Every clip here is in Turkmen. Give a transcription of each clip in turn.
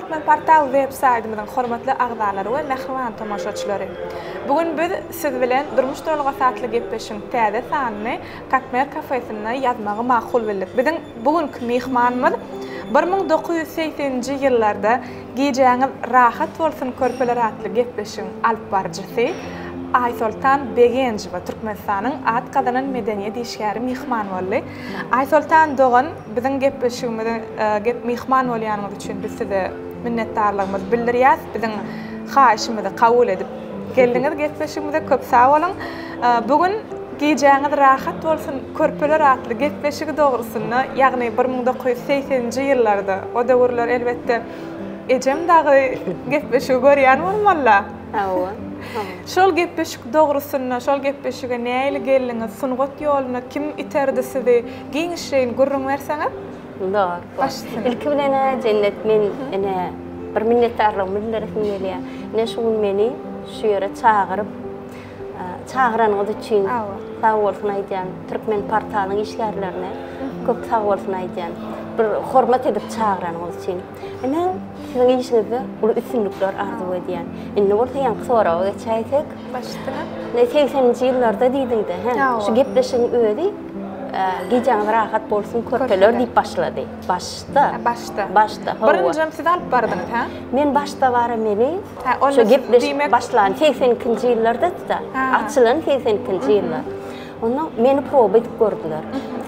Türkmenportal web saýtymyzyň hormatly agzalary we mähriban tomaşaçylary! Bu gün biz siz bilen Durmuş duralgasy atly gepleşigiň täze sanyny Katmer kafesinde ýazmagy makul bildik. Biziň bu günki myhmanymyz 1980-nji ýyllarda Gijäňiz rahat bolsun körpeler atly gepleşigiň alyp baryjysy Aýsoltan Begenjowa Türkmenistanyň at gazanan medeniýet işgäri myhman boldy. Aýsoltan dogan biziň gepleşigimize gep myhman bolýanyňyz üçin biz size minnetdarlygymyzy bildirýäs. Biziň haýyşymyzy kabul edip geldiňiz gepleşigimize köp sag boluň. Bu gün Gijäňiz rahat bolsun körpeler atly gepleşigi dogrusynda, ýagny 1980-nji ýyllarda, o döwürler elbetde ejem dagy gepleşigi görýän bolmaly-la. Hawa. Şol gepleşik dogrusynda, şol gepleşige nähili geldiňiz, sungat ýoluna kim iterdi sizi, giňişleýin gürrüň berseňiz? Dogry. Ilki bilen-ä Jennet men ine bir minnetdarlygymy bildiresim gelýär. Ine şu gün meni şu ýere çagyryp, Çagyranyňyz üçin sag bolsun aýdýan. Türkmen portalyň işgärlerine köp sag bolsun aýdýan. Bir hormat edip çagyranyňyz üçin. Ine, siziň işiňizde uly üstünlikler arzuw edýän. Indi bolsa ýaňky soraga geçäýsek. Baş üstüne. Ine, segseninji ýyllarda diýdiňde, hä? Şu gepleşigiň özi Gijäňiz rahat bolsun, körpeler diýip başlady. Başda. Başda. Başda, hawa. Birinjem siz alyp bardyňyz, hä? Men başda bara meni Şo gepleşik başlan 82-nji ýyllarda-da, açylan 82-nji ýyllar. Onda meni proba edip gördüler.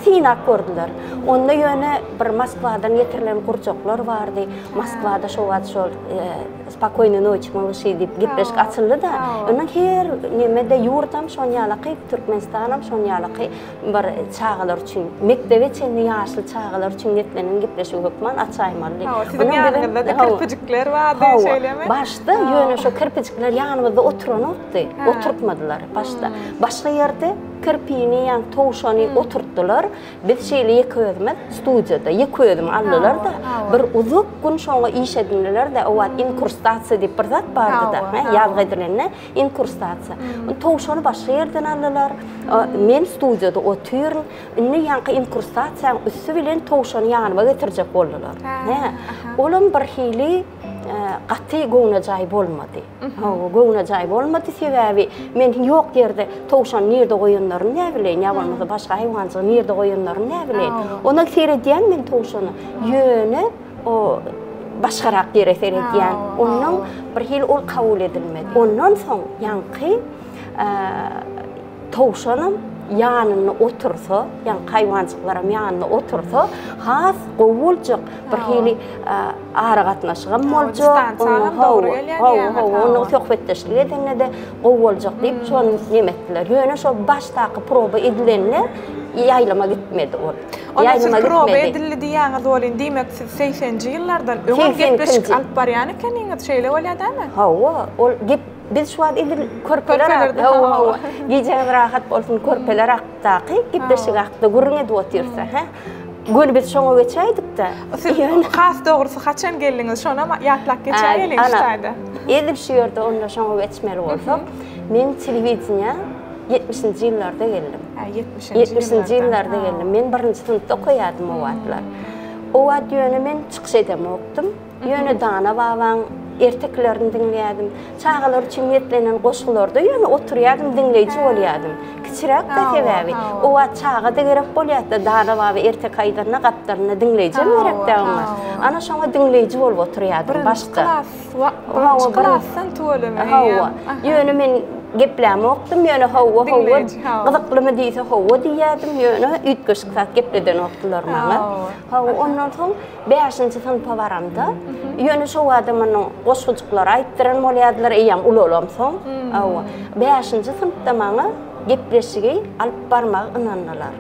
Synap gördüler. Onda ýöne bir Moskwadan getirilen gurjaklar bardy. Moskwada şo wagt şol Spokoýnyý noçi, malyşi diýip gepleşik açyldy-da. Ondan her neme-de ýurdam şon ýalaky, Türkmenistanam şon ýalaky Bir çagalar üçin, mekdebe çenli ýaşly çagalar üçin niýetlenen gepleşigi hökman açaýmaly. Hawa, siziň ýanyňyzda-da kirpijikler bardy, şeýlemi? Başda ýöne şo kirpijikler ýanymyzda oturanokdy, oturtmadylar başda. Başga ýerde kirpini, ýagny towşany oturtdylar. Biz şeýle ýeke özümiz studiýada, ýeke özümi aldylar-da, bir uzak gün şoňa iş edindiler-de, o wagt inkrustasiýa diýip bir zat bardy-da, ýazgy edilende. Inkurstasiýa. Towşany başga ýerden aldylar. Men studiýada otyryn. Indi ýaňky inkurstasiýanyň üsti bilen towşany ýanyma getirjek boldular. Hä. Olam bir hili gaty göwnejaý bolmady. Hawa, göwnejaý bolmady, sebäbi men ýok ýerde towşany nirde goýanlaryny näbileýin, ýa bolmasa başga haýwanjygy nirde goýanlaryny näbileýin. Ona seredýän men towşana. Ýöne O başgarak ýere seredýän. Ondan bir hili ol kabul edilmedi. Ondan soň ýaňky towşanam ýanynda otursa, ýaňky haýwanjyklaram ýanynda otursa, has gowy boljak. Bir hili aragatnaşygam boljak. Hawa, hawa, ondan söhbetdeşlik edende-de gowy boljak diýip, şony neme etdiler. Ýöne şo başdaky proba edilende ýaýlyma gitmedi ol. Onda siz proba edildi diýýäňiz welin, diýmek siz segseninji ýyllardan öňem gepleşik alyp barýan ekeniňiz, şeýle bolýar dämi? Hawa, ol gep biz şu wagt edil körpeler hakda, hawa, hawa, gijäňiz rahat bolsun körpeler hakdaky gepleşik hakda gürrüň edip otyrsa, hä? Göni biz şoňa geçäýdik-de. Siz has dogrusy haçan geldiňiz, şonam ýatlap geçäýeliň şu taýda. Edil şu ýerde onda şoňa geçmeli bolsak, men telewideniýä Ýetmişinji ýyllarda geldim. Hä, ýetmişinji ýyllarda. Ýetmişinji ýyllarda geldim. Men birinji synpda okaýardym o wagtlar. O wagt ýöne men çykyş edemokdym. Ýöne Dana babaň ertekilerini diňleýärdim. Çagalar üçin niýetlenen goşgularda ýöne oturýardym, diňleýji bolýardym. Kiçiräk-de sebäbi. O wagt çaga-da gerek bolýardy. Dana baba erteki aýdanda gapdalynda diňleýjem gerekdi oňa. Ana şoňa diňleýji bolup oturýardym başda. Birinji klas. Birinji klasdan tüweleme. Hawa. Ýöne men geplämokdym, ýöne hawa, hawa. Gyzyklymy diýse hawa diýýärdim, ýöne üýtgeşik zat gepledenokdylar maňa. Hawa, ondan soň bäşinji synpa baramda, ýöne şo wada munuň goşgujyklary aýtdyran bolýardylar, eýýäm ulalamsoň. Hawa. Bäşinji synpda maňa gepleşigi alyp barmagy ynandylar.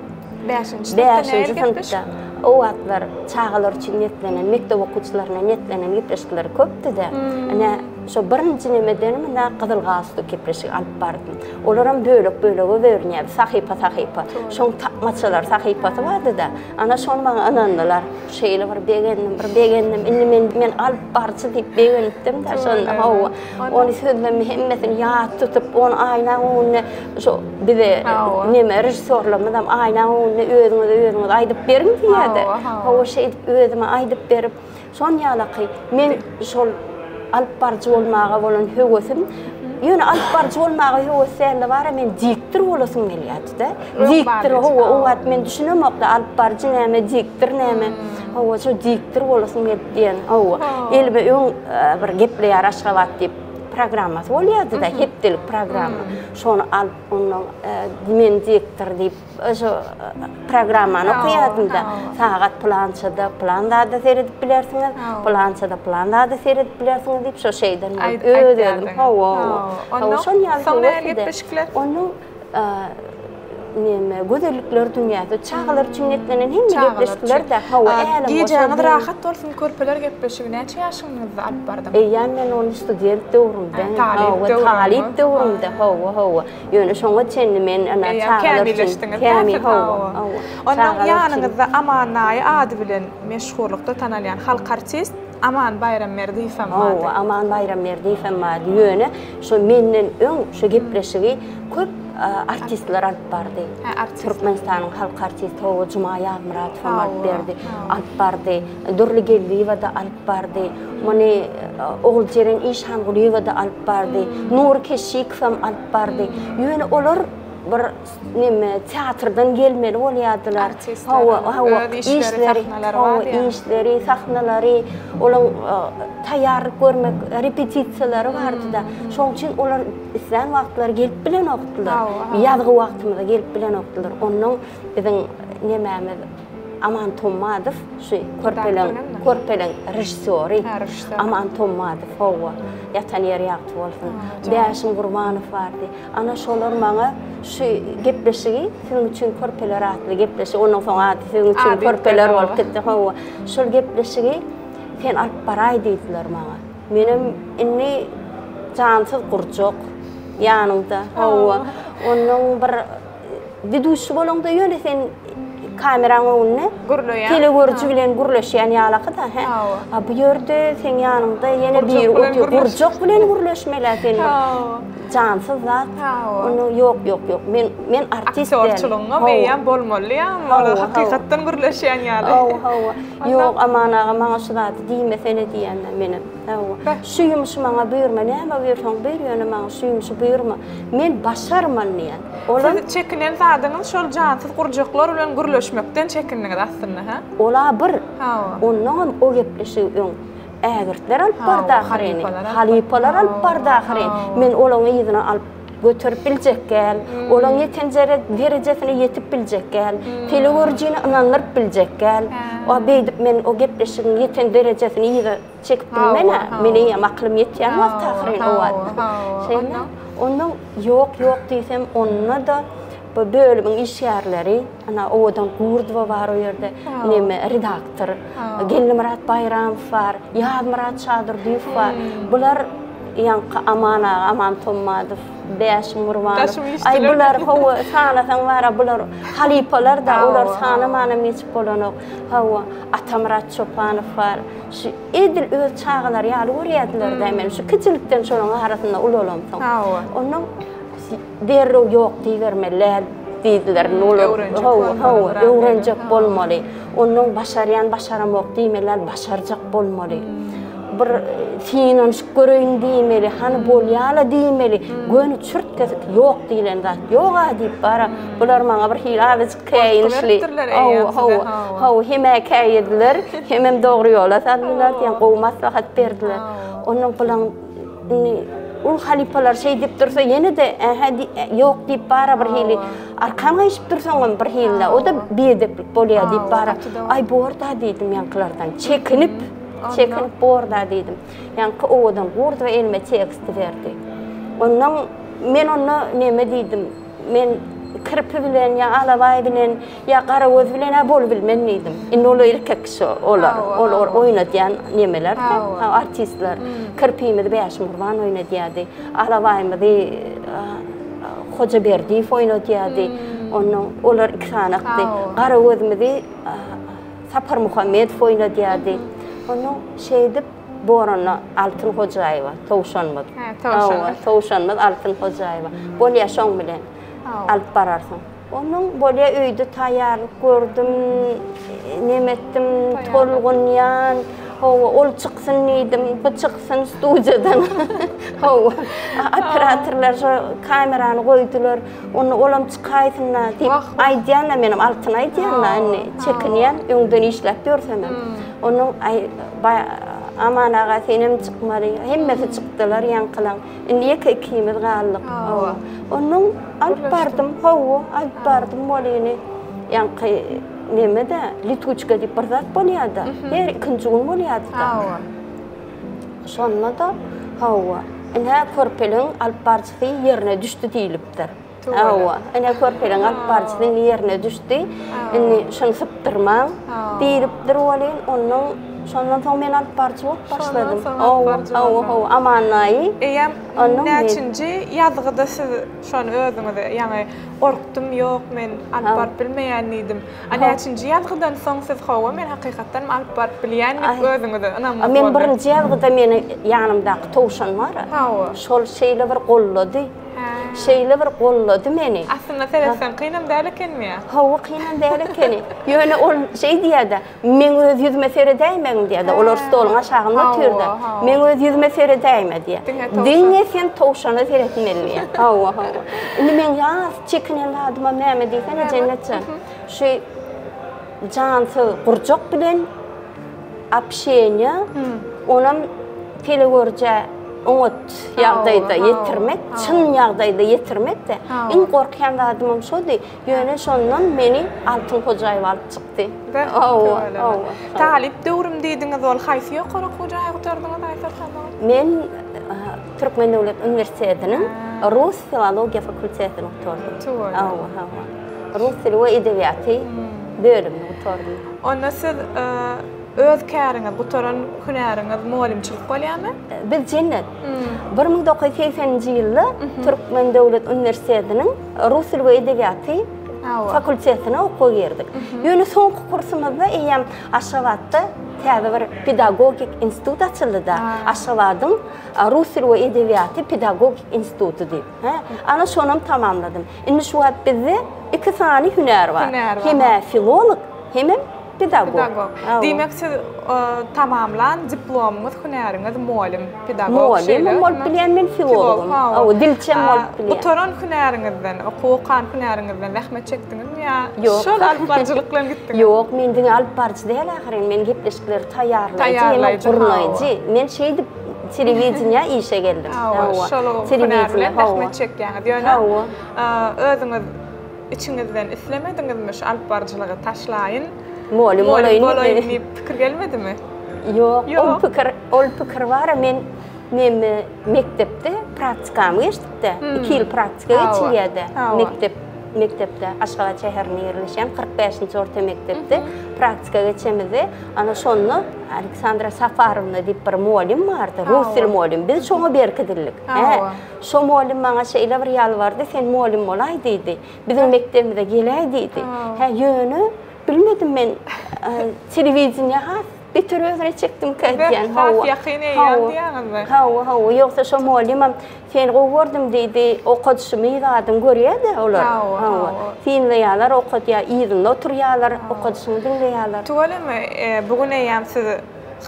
Bäşinji synpda nähili gepleşik? O wagtlar çagalar üçin niýetlenen, mekdep okuwçylaryna niýetlenen gepleşikler köpdi-de. Ine, Şo birinji nemeden munda Gyzyl galstuk gepleşigi alyp bardym. Olaram bölek-bölege bölünýärdi, sahypa-sahypa. Şoň tapmaçalar sahypasy bardy-da. Ana şony maňa ynandylar. Şeýle bir begendim, bir begendim. Indi men men alyp baryjy diýip begenipdim-de şonda. Hawa. Ony sözlemi hemmesini ýat tutup, ony aýnaň öňünde şo bize neme režissýorlarymyzam aýnaň öňünde özüňize özüňiz aýdyp beriň diýýärdi. Hawa, şeýdip özüme aýdyp berip, Şon ýalaky men şol alyp baryjy bolmaga bolan höwesim, ýöne alyp baryjy bolmaga höwes däldi bara men diktor bolasym gelýärdi-de. Diktor, hawa, o wagt men düşünemokdy alyp baryjy näme, diktor näme. Hawa, şo diktor bolasym gelip diýen, hawa. Elime öň bir gepleýär Aşgabat diýip programmasy bolýardy-da, hepdelik programma. Şony alyp, ondan men diktor diýip Şo programmany okaýardym-da. Sagat pylançada pylan zada seredip bilersiňiz, pylançada pylan zada seredip bilersiňiz diýip, şo şeýden bolup öz-özüm, hawa, hawa. Hawa, şon ýaly Soň nähili gepleşikler? Onuň neme, gözellikler dünýäsi, çagalar üçin niýetlenen hemme gepleşikler-de, hawa, älem Gijäňiz rahat bolsun, körpeler gepleşigi näçe ýaşyňyzda alyp bardyňyz? Eýýäm men ony student döwrümde, hawa, talyp döwrümde, hawa, hawa. Ýöne şoňa çenli men ana çagalar üçin kämil hawa. Ondan ýanyňyzda Aman Naýy ady bilen meşhurlykda tanalýan halk artist Aman Baýramberdiýewem bardy. Hawa, Aman Baýramberdiýewem bardy. Ýöne şo menden öň şo gepleşigi köp artistler alyp bardy. Türkmenistanyň halk artisti hawa Juma Ýazmyratowam alyp berdi, alyp bardy. Dürli Geldiýewa-da alyp bardy. Muny Oguljeren Işangulyýewa-da alyp bardy. Nury Keşşikowam alyp bardy. Ýöne olar bir neme teatrdan gelmeli bolýardylar. Hawa, hawa, işleri, hawa, işleri, sahnalary, olaň taýýarlyk görmek repetisiýalary bardy-da. Şonuň üçin olar islän wagtlary gelip bilenokdylar. Ýazgy wagtymyza gelip bilenokdylar. Onnoň biziň nemämiz Aman Tommadow şu körpeleň körpeleň režissýory. Aman Tommadow hawa. Ýatan ýeri ýagty bolsun. Bäşim Gurbanow bardy. Ana şolar maňa şu gepleşigi Siziň üçin körpeler atly gepleşik, ondan soň ady Siziň üçin körpeler bolup gitdi. Hawa. Şol gepleşigi sen alyp baraý diýdiler maňa. Menem indi jansyz gurjak ýanyňda. Hawa. Ondan bir Widuşi bolaňda ýöne sen kameraň öňünde gürleýän telegörüji bilen gürleşýän ýalaky-da, hä? A bu ýerde seň ýanyňda ýene biri otyr, gurjak bilen gürleşmeli-ä sen bir jansyz zat. Onda ýok, ýok, ýok. Men men artist däl. Aktýorçylygyňam eýýäm bolmaly ýa, olar hakykatdan gürleşýän ýaly. Hawa, hawa. Ýok, Aman aga maňa şu zady diýmesene diýýän-dä menem. Hawa. Şu ýumşy maňa buýurma, näme buýursaň buýur, ýöne maňa şu ýumşy buýurma. Men başarman diýýän. Olam. Siz çekinen zadyňyz şol jansyz gurjaklar bilen gürleşmekden çekindiňiz aslynda, hä? Ola bir. Hawa. Onnoňam o gepleşigi öň ägirtler alyp bardy ahyryny. Halypalar alyp bardy ahyryn. Men olaň yzyna alyp göterip biljek däl. Olaň ýeten derejesine ýetip biljek däl. Telegörüjini ynandyryp biljek däl. O beýdip men o gepleşigiň ýeten derejesini yza Çekip bilmen-ä, men eýýäm akylym ýetýän wagt ahyryn o wagt. Şeýle. Ondan ýok, ýok diýsem, onda-da bu bölümiň işgärleri, ana Owadan Gurdowa bar o ýerde, neme redaktor, Geldimyrat Baýramow bar, Ýazmyrat Şadurdyýew bar. Bular ýaňky Aman aga, Aman Tommadow, Bäşim Gurbanow. Aý bular hawa sanasaň bar-a bular halypalar-da, olar sanamanam geçip bolanok. Hawa, Atamyrat Çopanow bar. Şu edil öz çagalary ýaly görýärdiler-dä meni. Şu kiçilikden şolaryň arasynda ulalamsoň. Hawa. Onnoň derrew ýok diýibermeli däl diýdiler. Öwrenjek bolmaly. Hawa, öwrenjek bolmaly. Onnoň başarýan başaramok diýmeli däl, başarjak bolmaly. Bir synanyşyp göreýin diýmeli, hany bolýa-la diýmeli. Göni çürt-kesik ýok diýlen zat ýog-a diýip bara, bular maňa bir hili azajyk käýinişli. Hawa, hawa. Hawa, hem-ä käýediler, hemem dogry ýola saldylar diýen gowy maslahat berdiler. Ondan bulaň indi ul halypalar şeý diýip dursa ýene-de ähä ýok diýip bara bir hili arkan gaýşyp dursaňam bir hili o-da biedeplik bolýar diýip bara aý bor-da diýdim ýaňkylardan çekinip, çekinip bor-da diýdim. Ýaňky owadan Gurdowa elime teksti berdi. Ondan men onda neme diýdim. Men. kirpi bilen ýa alabaý bilen ýa garagöz bilen-ä bolubilmen diýdim. Indi olar erkek kişi olar. Olar oýnadýan nemeler-de, artistler. Kirpimizi Bäşim Gurban oýnadýardy. Alabaýymyzy Hoja Berdiýew oýnadýardy. Onnoň olar iki sanakdy. Garagözümizi Sapar Muhammedow oýnadýardy. Onnoň şeýdip Boranda Altyn Hojaýewa, towşanymyz. Hawa, towşanymyz Altyn Hojaýewa. Bolýa şoň bilen alyp bararsyň. Onnoň bolýa öýde taýýarlyk gördüm, neme etdim, tolgunýan. Hawa, ol çyksyn diýdim, bu çyksyn studiýadan. Hawa, operatorlar şo kamerany goýdular. Onda olam çykaýsyn-da diýip aýdýan-da menem Altyn aýdýan-da indi çekinýän öňden işläp ýörsemem. Onnoň aý Aman aga senem çykmaly. Hemmesi çykdylar ýaňkylaň. Indi ýeke ikimiz galdyk. Hawa. Onnoň alyp bardym, hawa, alyp bardym welini. Ýaňky neme-de, lituçka diýip bir zat bolýar-da. Her ikinji gün bolýardy-da. Hawa. Şonda-da, hawa, ine körpeligiň alyp baryjysy ýerine düşdi diýlipdir. Hawa, ine körpeligiň alyp baryjysy indi ýerine düşdi. Indi şuny sypdyrmaň diýlipdir welin, ondan şondan soň men alyp baryjy bolup başladym. Hawa, hawa, hawa, Aman daýy. Eýýäm näçinji ýazgyda siz şony özüňize, ýaňy gorkdum, ýok, men alyp baryp bilmeýän diýdim. A näçinji ýazgydan soň siz hawa men hakykatdanam alyp baryp bilýän diýip özüňize ynamyňyz boldy? Men birinji ýazgyda meni ýanymdaky towşan bar-a. Hawa. Şol şeýle bir gollady. Hä. Şeýle bir gollady meni. Aslynda seretseň kynam däl ekenmi ýa? Hawa kynam däl ekeni. Ýöne ol şeý diýýär-de, meň öz ýüzüme seredäýmegin diýýär-de, olar stoluň aşagynda otyr-da. Meň öz ýüzüme seredäýme diýýär. Diňe sen towşana seretmeli diýýär. Hawa, hawa. Indi meň ýas Çekinen zadymam näme diýsene Jennet jan. Şu jansyz gurjak bilen общение, onam telegörüjä oňat ýagdaýda ýetirmek, çyn ýagdaýda ýetirmek-de. Iň gorkýan zadymam şody. Ýöne şondan meni Altyn Hojaýewa alyp çykdy. Hawa, hawa. Talyp döwrüm diýdiňiz, ol haýsy ýokary okuw jaýy gutardyňyz Aýsoltan dogan? Men Türkmen döwlet uniwersitetiniň rus filologiýa fakultetini gutardym. Tüweleme. Hawa, hawa. Rus dili we edebiýaty bölümini gutardym. Onda siz öz käriňiz, gutaran hünäriňiz mugallymçylyk bolýarmy? Biz Jennet, 1980-nji ýylda Türkmen döwlet uniwersitetiniň rus dili we edebiýaty fakultetine okuwa girdik. Ýöne soňky kursumyzda eýýäm Aşgabatda täze bir pedagogik institut açyldy-da. Aşgabadyň Rus dili we edebiýaty pedagogik instituty diýip. Hä? Ana şonam tamamladym. Indi şu wagt bizde iki sany hünär bar. Hem-ä filolog, hemem pedagog. Pedagog. Diýmek siz tamamlan diplomyňyz, hünäriňiz mugallym, pedagog şeýle. Mugallymam bolup bilýän men, filologam. Hawa, dilçem bolup bilýän. Gutaran hünäriňizden, okuw okan hünäriňizden zähmet çekdiňizmi ýa şol alyp baryjylyk bilen gitdiňiz? Ýok, men diňe alyp baryjy däl ahyryn, men gepleşikleri taýýarlaýjy, hemem gurnaýjy. Men şeýdip telewideniýä işe geldim. Hawa, şol hünär bilen zähmet çekýäňiz. Ýöne özüňiz Içiňizden islemediňizmi şu alyp baryjylygy taşlaýyn, mugallym bolaýyn diýip pikir gelmedimi? Ýok, ol pikir, ol pikir bar-a men neme mekdepde praktikamy geçdikde, 2 ýyl praktika geçilýärdi. Mekdep mekdepde Aşgabat şäherinde ýerleşýän 45-nji orta mekdepde praktika geçemizde, ana şonda Aleksandra Safarowna diýip bir mugallym bardy, rus dili mugallym. Biz şoňa berkidildik. Hä. Şo mugallym maňa şeýle bir ýalbardy, sen mugallym bolaý diýdi. Biziň mekdebimize geläý diýdi. Hä, ýöne bilmedim men telewideniýe has beter özüne çekdimkä diýýän. Has ýakyn eýýäm diýýäňizmi? Hawa, hawa. Ýogsa şo mugallymam seni gowy gördüm diýdi. Okadyşymy zadyň görýär-de olar. Hawa. Synlaýarlar, okadýar, yzynda oturýarlar, okadyşyňy diňleýärler. Tüweleme, bu gün eýýäm siz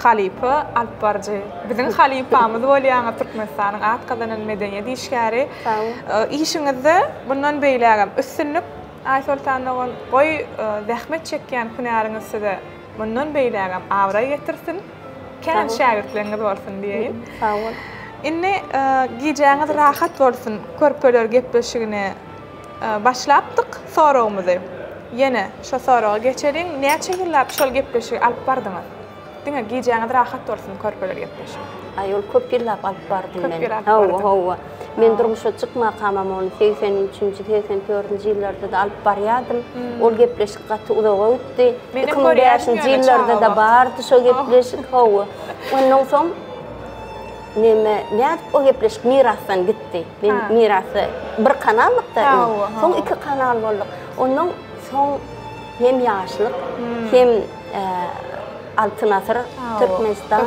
Halypa alypbaryjy. Biziň halypamyz bolýaňyz Türkmenistanyň at gazanan medeniýet işgäri. Sag bol. Işiňizde bundan beýlägem üstünlik Aýsoltan dogan. Goý zähmet çekýän hünäriňiz size mundan beýlägem abraý getirsin. Kän şägirtleriňiz bolsun diýeýin. Sag bol. Indi gijäňiz rahat bolsun körpeler gepleşigine başlapdyk soragymyzy. Ýene şo soraga geçeliň. Näçe ýyllap şol gepleşigi alyp bardyňyz? Diňe gijäňiz rahat bolsun körpeler gepleşigi. Aý ol köp ýyllap alyp bardym men. Köp ýyl alyp bardyň. Hawa, hawa. Men durmuşa çykmakamam ony 83-nji, 84-nji ýyllarda-da alyp barýardym. Ol gepleşik gaty uzaga gitdi. 2005-nji ýyllarda-da bardy şo gepleşik, hawa. Ondan soň neme, nädip o gepleşik Mirasdan gitdi. Men Mirasda bir kanallykda, soň iki kanal bolduk. Ondan soň hem Ýaşlyk, hem Altyn asyr Türkmenistan,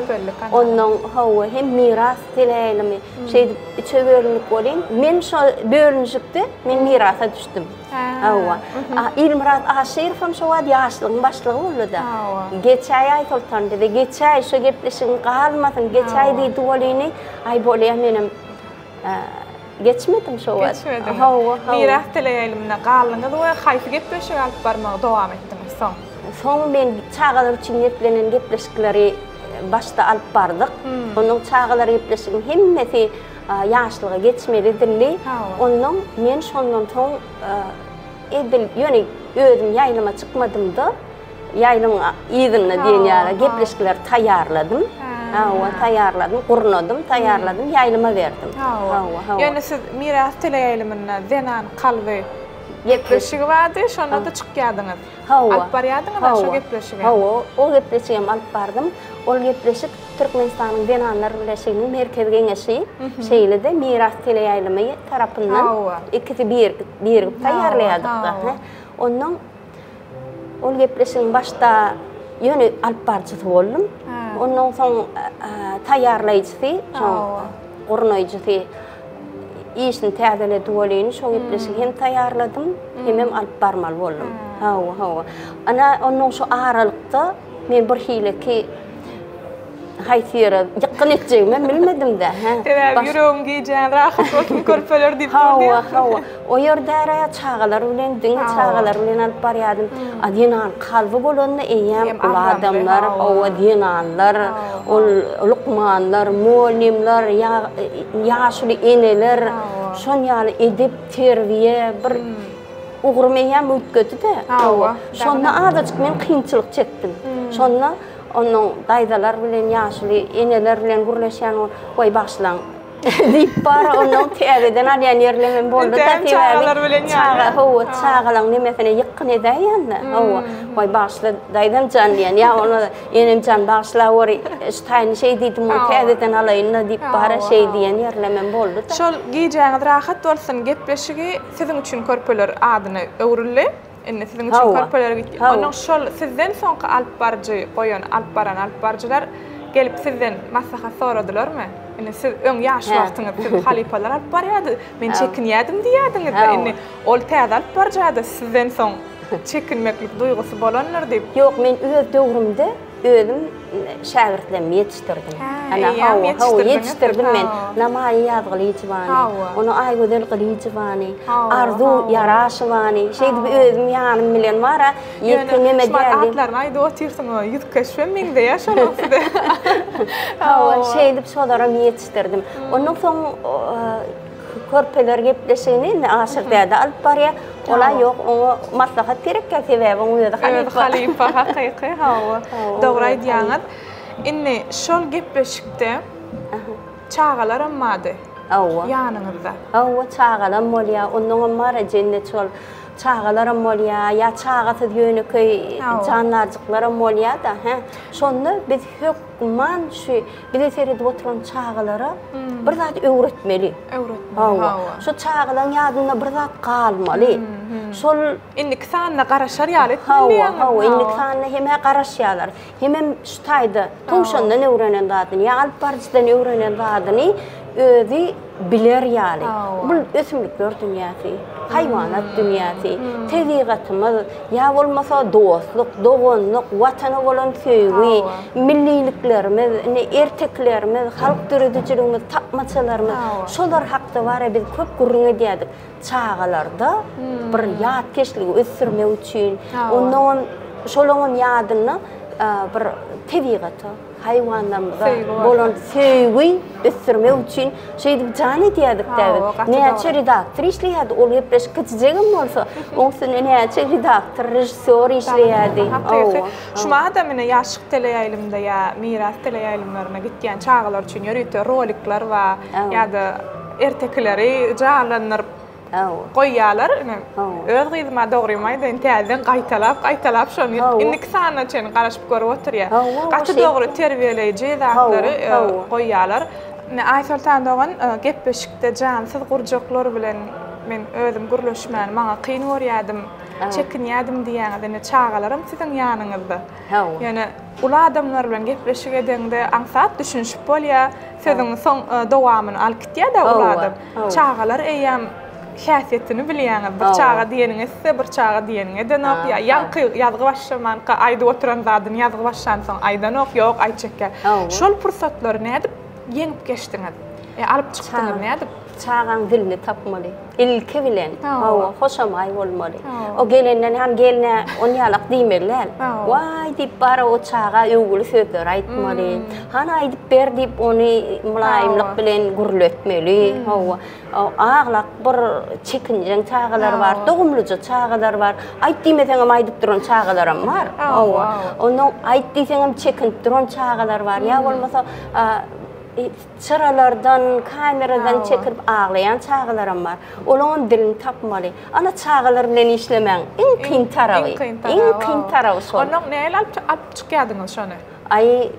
ondan hawa hem Miras teleýaýlymy şeýdip üçe bölündik welin, men şo bölünişikde men Mirasa düşdüm. Hawa. Ilmyrat Aşyrow hem şo wagt Ýaşlygyň başlygy boldy-da. Geçäý Aýsoltan bize, geçäý, şo gepleşigiň galmasyn, geçäý diýdi welini, aý bolýa menem Geçmedim şo wagt. Geçmediňiz. Hawa, hawa. Miras teleýaýlymynda galdyňyz we haýsy gepleşigi alyp barmagy dowam etdiňiz soň? Soň men çagalar üçin niýetlenen gepleşikleri başda alyp bardyk. Onnoň çagalar gepleşigiň hemmesi ýaşlyga geçmeli edildi. Onnoň men şondan soň edil ýöne özüm ýaýlyma çykmadym-da, Ýaýlymyň yzynda diýen ýaly gepleşikleri taýýarladym. Hawa, taýýarladym, gurnadym, taýýarladym, ýaýlyma berdim. Hawa. Ýöne siz Miras teleýaýlymynda Zenan kalby gepleşigi bardy, şonda-da çykýardyňyz. Hawa. Alyp barýardyňyz-a şo gepleşigi. Hawa, o gepleşigem alyp bardym. Ol gepleşik Türkmenistanyň Zenanlar birleşiginiň Merkezi Geňeşi, şeýle-de Miras teleýaýlymy tarapyndan ikisi birigip taýýarlaýardyk-da. Onnoň Ol gepleşigiň başda ýöne alyp baryjysy boldum. Ondan soň taýýarlaýjysy, şoň gurnaýjysy işini täzeledi welin, şo gepleşigi hem taýýarladym, hemem alyp barmaly boldum. Hawa, hawa. Ana, ondan şo aralykda men bir hileki Haýsy ýere ýykgyn etjegimem bilmedim-de. Sebäbi ýüregim gijän rahat bolsun körpeler diýip durdy. Hawa, hawa. O ýerde-ä çagalar bilen, diňe çagalar bilen alyp barýardym. A zenan kalby bolanda eýýäm uly adamlar, hawa, zenanlar, ol lukmanlar, mugallymlar, ýaşuly eneler, şon ýaly edep, terbiýe bir ugrum eýýäm üýtgedi-de. Hawa. Şonda azajyk men kynçylyk çekdim. Şonda Onnoň daýzalar bilen, ýaşuly eneler bilen gürleşýän bolup, Goý, bagyşlaň! diýip bar, onnoň täzeden alýan ýerlemem boldy-da, Entägem çagalar bilen ýaly. Çaga, hawa, çagalaň nemesine ýykgyn edäýýän-de, hawa. Goý, bagyşla, daýzam jan diýýän, ýa bolmasa, enem jan, bagyşlaweri, şu taýyny şeý diýdim, ony täzeden alaýyn-da diýip, bar-a şeý diýen ýerlemem boldy-da. Şol Gijäňiz rahat bolsun gepleşigi siziň üçin körpeler adyna öwrüldi. Indi siziň üçin körpeler gitdi. Onuň şol sizden soňky alyp baryjy goýan, alyp baran alyp baryjylar gelip sizden maslahat soradylarmy? Indi siz öň ýaş wagtyňyz siz halypalar alyp barýardy, men çekinýärdim diýýärdiňiz-de, indi ol täze alyp baryjada sizden soň çekinmeklik duýgusy bolandyr diýip. Ýok, men öz döwrümde Özüm şägirtlerimi ýetişdirdim. Ana, hawa, hawa, ýetişdirdim men. Namaýa Ýazgylyjewany, ony Aýgözel Gylyjewany, Arzuw Ýaraşowany, şeýdip özüm ýanym bilen bar-a, ýeke neme däldi. Ýöne, atlaryny aýdyp otyrsyňyz, ýüz keşbem meňzeýär şolaň size. Hawa, şeýdip şolaram ýetişdirdim. Ondan soň Körpeler gepleşigini indi Aşyr däde alyp barýar. Ol-a ýok, oňa maslahat gerekkä, sebäbi oň özi halypa. Özi halypa, hakyky, hawa. Dogry aýdýaňyz. Indi şol gepleşikde çagalaram bardy. Hawa. Ýanyňyzda. Hawa, çagalam bolýar. Onnoňam bar-a jennet şol çagalaram bolýar, ýa çagasyz ýönekeý jandarjyklaram bolýar-da, hä. Şonda biz hökman şu Bize seredip oturan çagalara bir zat öwretmeli. Öwretmeli, hawa. Şu çagalaryň ýadynda bir zat galmaly. Şol indiki sanyna garaşar ýaly etmeli. Hawa, hawa, indiki sanyna hem-ä garaşýarlar. Hemem şu taýda towşandan öwrenen zadyny ýa alyp baryjydan öwrenen zadyny özi biler ýaly. Bu ösümlikler dünýäsi, haýwanat dünýäsi, tebigatymyz, ýa bolmasa dostluk, doganlyk, Watana bolan söýgi, milliliklerimiz, indi ertekilerimiz, halk döredijiligimiz, tapmaçalarymyz, şolar hakda bar-a biz köp gürrüň edýärdik. Çagalarda bir ýatkeşligi ösdürmek üçin, onnoňam şolaňam ýadynda bir tebigata, haýwanlarymyza bolan söýgi ösdürmek üçin şeýdip jan edýärdik-dä biz. Näçe redaktor işleýärdi, ol gepleşik kiçijegem bolsa, oň üstünde näçe redaktor, režissýor işleýärdi. Hakyky. Şu madam ine Ýaşlyk teleýaýlymda ýa Miras teleýaýlymlaryna gitýän çagalar üçin ýörite rolikler bar ýa-da. ertekileri janlandyryp goýýarlar. Ine, öz gyzyma dogrymy aýdaýyn, täzeden gaýtalap, gaýtalap şony indiki sanyna çenli garaşyp görüp oturýar. Gaty dogry terbiýeleýji zatlary goýýarlar. Ine, Aýsoltan dogan gepleşikde jansyz gurjaklar bilen men özüm gürleşmäni maňa kyn görýärdim, çekinýärdim diýýäňiz. Ine, çagalaram siziň ýanyňyzda. Ýöne uly adamlar bilen gepleşik edeňde aňsat düşünişip bolýar. Sözüň soň dowamyny alyp gitýär-de uly adam. Çagalar eýýäm häsiýetini bilýäňiz. Bir çaga diýeniňi etse, bir çaga diýeniňi edenok. Ýa ýaňky ýazgy başlamanka aýdyp oturan zadyny ýazgy başlansoň aýdanok, ýok aýtjak ýa. Şol pursatlary nädip ýeňip geçdiňiz? Ýa alyp çykdyňyz nädip? Çagaň dilini tapmaly. Ilki bilen, hawa, hoşamaý bolmaly. O gelenden han gelne onýalak diýmeli däl. Waý diýip bara o çaga öwgüli sözler aýtmaly. Hany aýdyp ber diýip ony mylaýymlyk bilen gürletmeli. Hawa, aglak bir çekinjeň çagalar bar, dogumlyja çagalar bar. Aýt diýmeseňem aýdyp duran çagalaram bar. Hawa, onnoň aýt diýseňem çekinip duran çagalar bar. Ýa bolmasa Çyralardan, kameradan çekilip aglaýan çagalaram bar. Olaňam dilini tapmaly. Ana çagalar bilen işlemäň iň kyn taraby. Iň kyn taraby şol. Onnoň nähili alyp çykýadyňyz şony? Aý,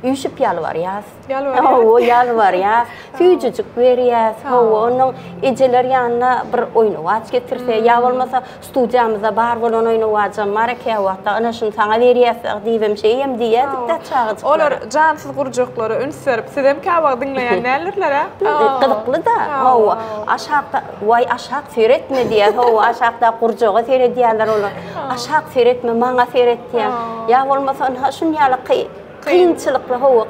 üýşüp ýalbarýas. Ýalbarýas. Hawa, ýalbarýas. Süýjüjik berýäs. Hawa, onnoň ejeler ýanyna bir oýnawaç getirse, ýa bolmasa Studiýamyzda bar bolan oýnawajam bar eken wagtda ana şuny saňa berýäs diýibem şeýem diýýärdik-dä çagajyklara. Olar jansyz gurjaklara üns berip sizem käwagt diňleýän däldirler-ä? Gyzykly-da, hawa. Aşakda, waý aşak seretme diýýär, hawa aşakdaky gurjaga seredýärler olar. Aşak seretme, maňa seret diýýär. Ýa bolmasa ynha şunýaly Kynçylykly howuk.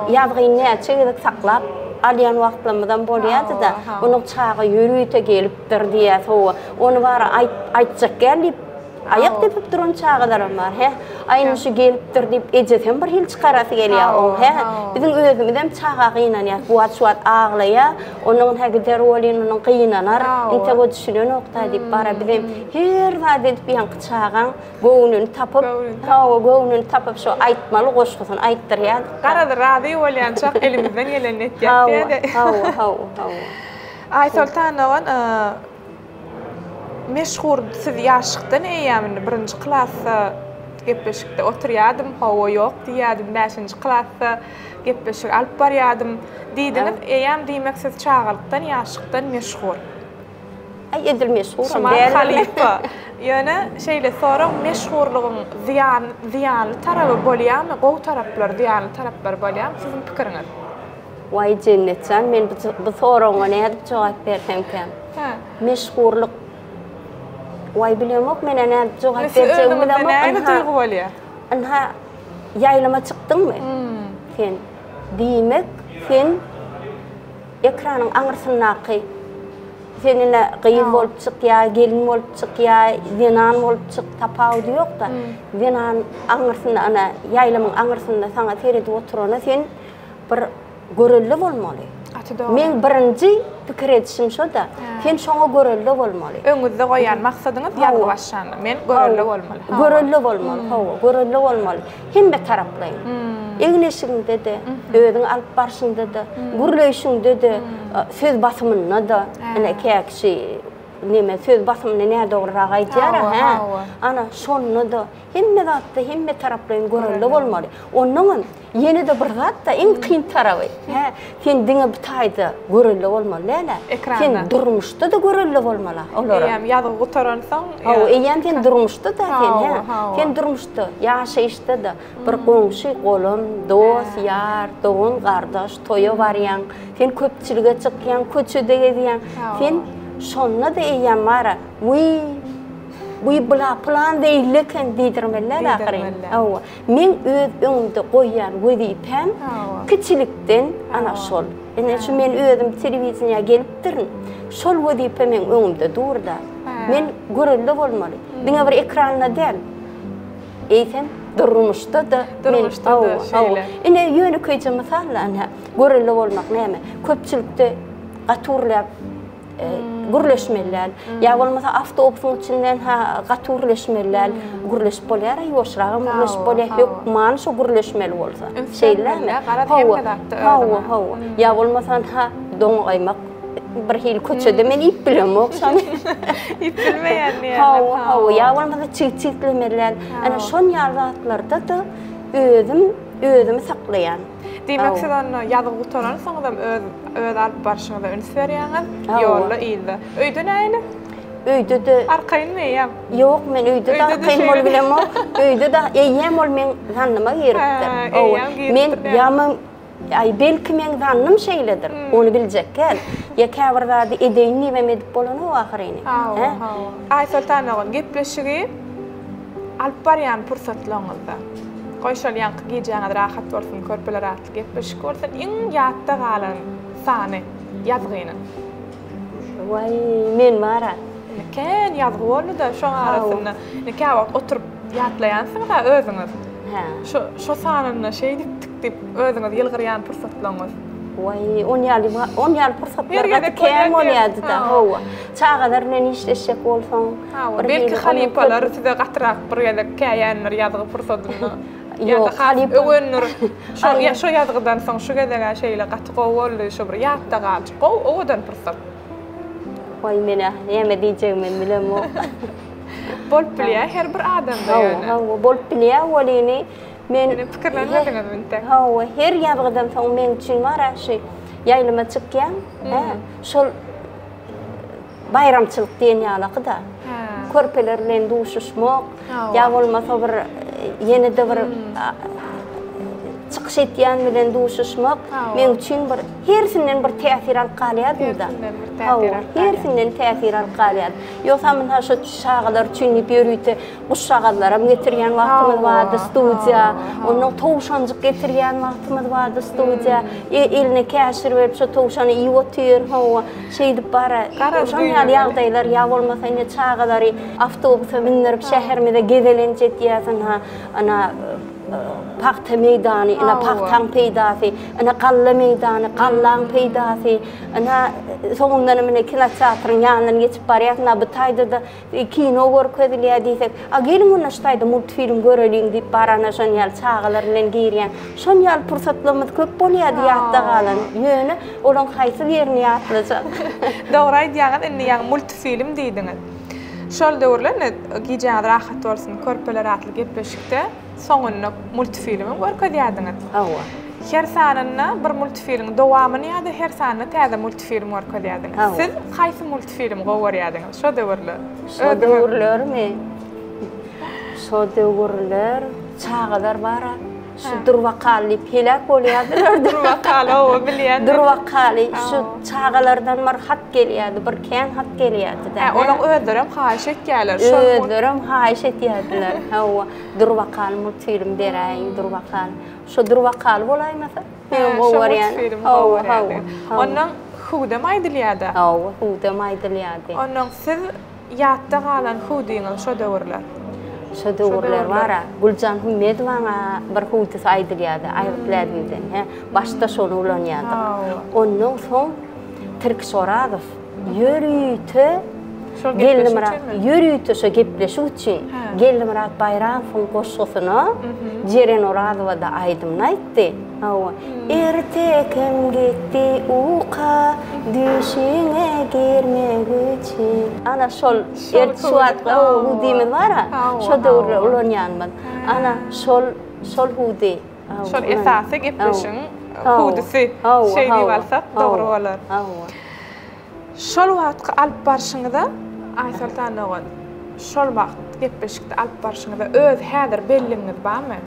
Ýazgyny näçe gezek saklap alýan wagtlarymyzam bolýardy-da. Onuň çaga ýörite gelipdir diýýäs hawa. Ony bara aýtjak gel diýip, aýak depip duran çagalaram bar. Hä, aý indi şu gelipdir diýip, ejesem bir hili çykarasy gelýär oň. Hä, biziň özümizem çaga gynanýas. Bu wagt şu wagt aglaýar. Onuň hä gider welin onuň gynanar. Entek o düşünenok-da diýip, bara bizem her zat edip ýaňky çagaň Göwnüni tapyp, hawa, göwnüni tapyp şo aýtmaly goşgusyny aýtdyrýardyk. Garaz, razy bolýançak elimizden gelenini etýäs diýä-de. Hawa, hawa, hawa. Aýsoltan dogan, meşhur siz ýaşlykdan eýýäm indi birinji klasda gepleşikde oturýardym, hawa, ýok diýýärdim, bäşinji klasda gepleşik alyp barýardym diýdiňiz. Eýýäm diýmek siz çagalykdan, ýaşlykdan meşhur. Aý edil meşhuram Şumat däldir. halypa. Ýöne şeýle sorag meşhurlygyň zyýan zyýanly taraby bolýamy gowy taraplary zyýanly taraplary bolýamy siziň pikiriňiz? Waý Jennetjan men bu bu soragyňa nädip jogap bersemkäm? Hä. Meşhurlyk Waý bilemok menä nädip jogap Siz berjegimi özüňizde bilemok. nähili Ynha duýgy bolýar? ynha ýaýlyma çykdyňmy sen? Diýmek sen Ekranyň aňyrsyndaky sen ine gyz bolup çykýar, gelin bolup çykýar, zenan bolup çyk, tapawudy ýok-da. Zenan aňyrsynda ana ýaýlymyň aňyrsynda saňa seredip oturana sen bir görelde bolmaly. Gaty dogry. Meň birinji pikir edişim şo-da. Sen şoňa görelde bolmaly. Öňüňizde goýan maksadyňyz ýazgy başlanda. Men görelde bolmaly. Görelde bolmaly, hawa, görelde bolmaly. Hemme taraplaýyn. Egin-eşigiňde-de, özüňi alyp barşyňda-da, gürleýşiňde-de, söz basymynda-da, ine kä kişi neme söz basymyny nädogryrak aýdýar-a, hä? Ana, şonda-da hemme zatda hemme taraplaýyn görelde bolmaly. Onnoňam ýene-de bir zat-da iň kyn taraby, hä, sen diňe bu taýda görelde bolmaly däl-ä. Sen durmuşda-da görelde bolmaly olara. Eýýäm ýazgy gutaransoň. Hawa, eýýäm sen durmuşda-da sen, hä? Sen durmuşda, ýaşaýyşda-da bir goňşy, golam, dost, ýar, dogan, gardaş, toýa barýaň, sen köpçülige çykýaň, köçede gezýäň. Sen şonda-da eýýäm bar-a, Wiý, bu bula pylan zeýilli eken diýdirmeli däl ahyryn. Hawa. Meň öz öňümde goýýan wezipäm kiçilikden ana şol. Ine şu men özüm telewideniýä gelipdirin. Şol wezipe meň öňümde dur-da. Men görelde bolmaly. Diňe bir ekranda däl. Eýsem durmuşda-da Durmuşda-da şeýle. Ine ýönekeýje mysal-da ine görelde bolmak näme? Köpçülikde gaty gürläp gürleşmeli däl. Ýa bolmasa awtobusyň içinden ha gaty gürleşmeli däl. Gürleşip bolýar, ýuwaşragam gürleşip bolýar. Hökman şo gürleşmeli bolsa. Şeýlemi? Hawa, hawa, hawa. Ýa bolmasa ha doňaýmak. bir hili köçede men iýip bilemok şony. Iýip bilmeýän diýýäňiz. Hawa, hawa, ýa bolmasa çig-çiglemeli däl. Ana şon ýaly zatlarda-da özüm özümi saklaýan. Diýmek siz onda ýazgy gutaransoňyzam öz öz alyp barşyňyza üns berýäňiz, ýolda, yzda. Öýde nähili? Öýde-de Arkaýynmy eýýäm? Ýok, men öýde-de arkaýyn bolup bilemok. Öýde-de eýýäm ol meň zannyma giripdir. Eýýäm giripdir. Men ýa men aý belki meň zannym şeýledir. Ony biljek däl. Ýa käbir zady edeýin diýibem edip bolanok ahyryny. Hawa, hawa. Aýsoltan dogan, gepleşigi alyp barýan pursatlaryňyzda, goý şol ýaňky gijäňiz rahat bolsun, körpeler atly gepleşik bolsun, iň ýatda galan sany ýazgynyň. Waý, men bar-a. Indi kän ýazgy boldy-da şoň arasynda. Indi käwagt oturyp ýatlaýansyňyz-a özüňiz. Hä. Şo, şo sanynda şeýdipdik diýip, özüňiz ýylgyrýan pursatlaryňyz. Waý, on ýaly, on ýaly pursatlar gaty kän bolýardy-da. Hawa. Çagalar bilen işleşjek bolsaň. Hawa, belki halypalar size gatyrak bir gezek käýändir ýazgy pursadynda. Ýa-da has öwendir. Şo, şo ýazgydan soň şu gezeg-ä şeýle gaty gowy boldy, şo bir ýatda galjak, gowy, owadan pursat. Waý, men-ä näme diýjegimem bilemok. Bolup bilýär her bir adamda ýöne. Hawa, hawa, bolup bilýär welini men Ýöne pikirlenmediňizmi entek? Hawa, her ýazgydan soň meň üçin bar-a şu ýaýlyma çykýan, hä, şol baýramçylyk diýen ýalaky-da. Körpeler bilen duşuşmak, ýa bolmasa bir ýene-de bir çykyş edýän bilen duşuşmak meň üçin bir hersinden bir täsir alyp galýardym-da. Hawa, hersinden täsir alyp galýardym. Ýogsam ynha şu çagalar üçin diýip ýörite guşjagazlaram getirýän wagtymyz bardy studiýa. Ondan towşanjyk getirýän wagtymyz bardy studiýa. Eline käşir berip şo towşany iýip otyr, hawa. Şeýdip bara, şoň ýaly ýagdaýlar ýa bolmasa indi çagalary awtobusa mündürip şäherimize gezelenç etýäs ynha, ana pagta meýdany, ine pagtaň peýdasy, ine galla meýdany, gallaň peýdasy, ine soňundanam ine kinoteatryň ýanyndan geçip barýas, ine bu taýda-da Kino görkezilýär diýsek, a geliň onda şu taýda multfilm göreliň diýip barana şon ýaly çagalar bilen girýän. Şon ýaly pursatlarymyz köp bolýardy ýatda galan. Ýöne olaň haýsy birini ýatlajak. Dogry aýdýaňyz indi ýaňy multfilm diýdiňiz. Şol döwürler indi Gijäňiz rahat bolsun körpeler atly gepleşikde soňunda multfilmem görkezýärdiňiz. Hawa. Her sanynda bir multfilmiň dowamyny ýa-da her sanynda täze multfilm görkezýärdiňiz. Hawa. Siz haýsy multfilmi gowy görýärdiňiz şo döwürler? Şo döwürlermi? Şo döwürler çagalar bar-a, şu Durbakaly diýip heläk bolýardylar. Durbakaly, hawa, bilýän. Durbakaly, şu çagalardan bir hat gelýärdi, bir kän hat gelýärdi-dä. Hä, olaň özlerem haýyş etýärler. Özlerem haýyş etýärdiler. Hawa. Dur bakaly multfilm beräýiň dur bakaly. Şo dur bakaly bolaýmasa meň gowy görýänim. Hawa hawa. Ondan hüwdem aýdylýada. Hawa hüwdem aýdylýady. Ondan siz ýatda galan hüwdiňiz şo döwürler. Şo döwürler bara Güljan Hümmedowaň bir hüwdüsi aýdylýady Aýgytly ädimden hä başda şony ulanýadyk. Ondan soň Tirkiş Orazow Ýörite Geldimyrat ýörite şo gepleşik üçin Geldimyrat Baýramowyň goşgusyna Jeren Orazowa-da aýdymyny aýtdy. Hawa. Ertekim gitdi uka, düýşüňe girmek üçin. Ana şol şu wagt hüwdimiz bar-a, şo döwürler ulanýanymyz. Ana şol şol hüwdi. Şol esasy gepleşigiň hüwdüsi şeý diýip alsak dogry bolar. Şol wagtky alyp barşyňyza Aýsoltan dogan, şol wagt gepleşikde alyp barşyňyza öz häzir belligiňiz barmy?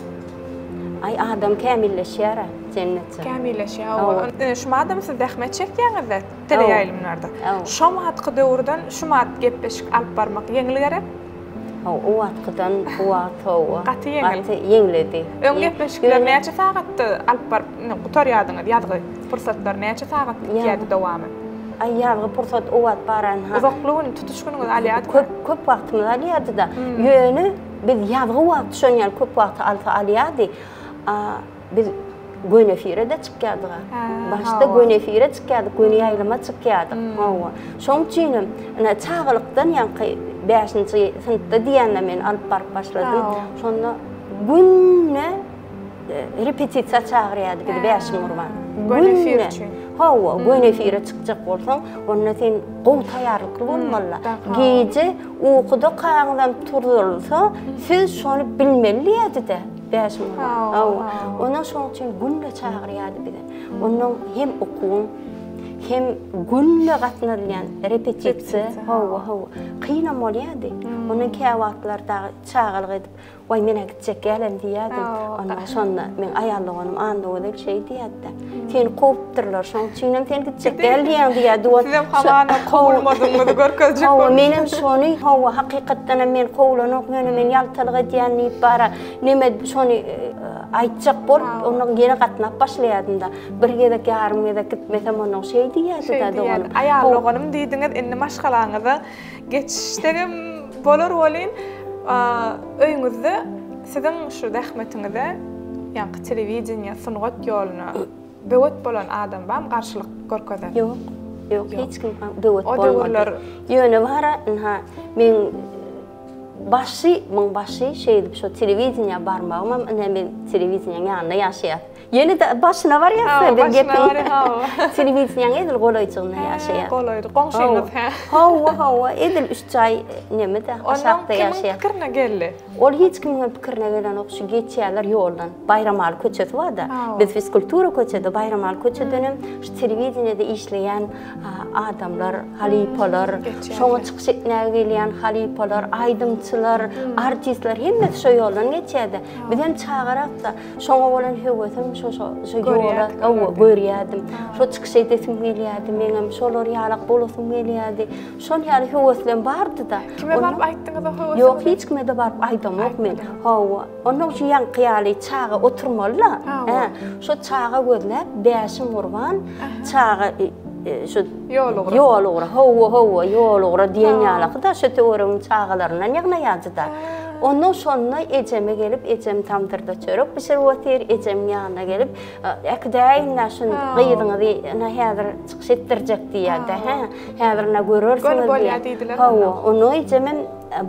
Aý adam kämilleşýär-ä Jennetjan. Kämilleşýär hawa. Ine şu madam siz zähmet çekýäňiz-de teleýaýlymlarda. Şo wagtky döwürden şu mat gepleşik alyp barmak ýeňil gerek? Hawa, o wagtkydan bu wagt hawa. Gaty ýeňil. Gaty ýeňledi. Öň gepleşikleri näçe sagatda alyp baryp, indi gutarýardyňyz, ýazgy pursatlary näçe sagat gitýärdi dowamy? Aý, ýazgy pursat o wagt baran-ha. Uzakly gün, tutuş günüňizi alýardymy? Köp, köp wagtymyzy alýardy-da. Ýöne biz ýazgy wagty şon ýaly köp wagty alsa alýardy. A biz göni efire-de çykýardyk-a. Başda göni efire çykýardyk, göni ýaýlyma çykýardyk. Hawa. Şoň üçinem, ine, çagalykdan ýaňky bäşinji synpda diýende men alyp baryp başladym. Şonda günde. Repetisiýa çagyrýardy bizi Bäşim Gurban. Göni efir üçin. Hawa, göni efire çykjak bolsaň, onda sen gowy taýýarlykly bolmaly. Gije ukuda kagyzam turzulsa, siz şony bilmeli diýýärdi-de Bäşim Gurban. Hawa. Ondan şonuň üçin günde çagyrýardy bizi. Ondan hem okuwyň, hem günde gatnalýan repetisiýa, hawa, hawa, kynam bolýardy. Ondan käwagtlar dagy çagalyk edip, Waý, men-ä gitjek dälem diýýärdim. Ondan şonda meň aýal doganym Annagözel şeý diýýärdi-de, Seni kowupdyrlar, şonuň üçinem sen gitjek däl diýýäň diýýärdi. Sizem hamana kowulmadygyňyzy görkezjek Hawa, menem şony, hawa, hakykatdanam men kowlanok, ýöne men ýaltalyk edýän diýip bara neme şony aýtjak bolup, ondan ýene gatnap başlaýardym-da. Bir gezek, ýarym gezek gitmesem ondan şeý diýýärdi-de doganym. Aýal doganym diýdiňiz, indi maşgalaňyza Geçişsegem bolar welin, öýüňizde siziň şu zähmetiňize, ýaňky telewideniýe, sungat ýoluna böwet bolan adam barmy, garşylyk görkezen? Ýok, ýok, hiç kim böwet bolmady. Ýöne bara, ynha, meň başy, muň başy şeýdip şo telewideniýä barmagymam, ine men telewideniýäň ýanynda ýaşaýas. Ýene-de başyna barýas-da biz gepiň. Telewideniýäň edil golaýjygynda ýaşaýas. Golaýda, goňşyňyz hä? Hawa, hawa, edil üç jaý neme-de, aşakda ýaşaýas. Onuň kimiň pikirine geldi? Ol hiç kimiň pikirine gelenok, şu geçýärler ýoldan. Baýramaly köçesi bar-da. Biz fizkultura köçede, Baýramaly köçedenem şu telewideniýede işleýän adamlar, halypalar, şoňa çykyş etmäge gelýän halypalar, aýdymçylar, artistler hemmesi şo ýoldan geçýär-de. Bizem çagarakda Şoňa bolan höwesim şo şo şo ýola hawa görýärdim. Şo çykyş edesim gelýärdi meňem, şolar ýalak bolasym gelýärdi. Şol ýaly höweslem bardy-da. Kime baryp aýtdyňyz o höwesiňizi? Ýok, hiç kime-de baryp aýdamok men. Hawa. Onnoň şu ýaňky ýaly çaga oturmaly-da. Hä. Şo çaga gözläp Bäşim Gurban çaga şu Ýol ugra. Ýol ugra. Hawa, hawa, ýol ugra diýen ýalaky-da şo töweregiň çagalaryndan ýygnaýardy-da. Ondan şonda ejeme gelip, ejem tamdyrda çörek bişirip otyr, ejemiň ýanyna gelip, äkidäýiň-dä şuny gyzyňyzy, ine häzir çykyş etdirjek diýýär-de, hä, häzir ine görersiňiz diýýär. Göni bolýar diýdiler. Hawa, onda ejemem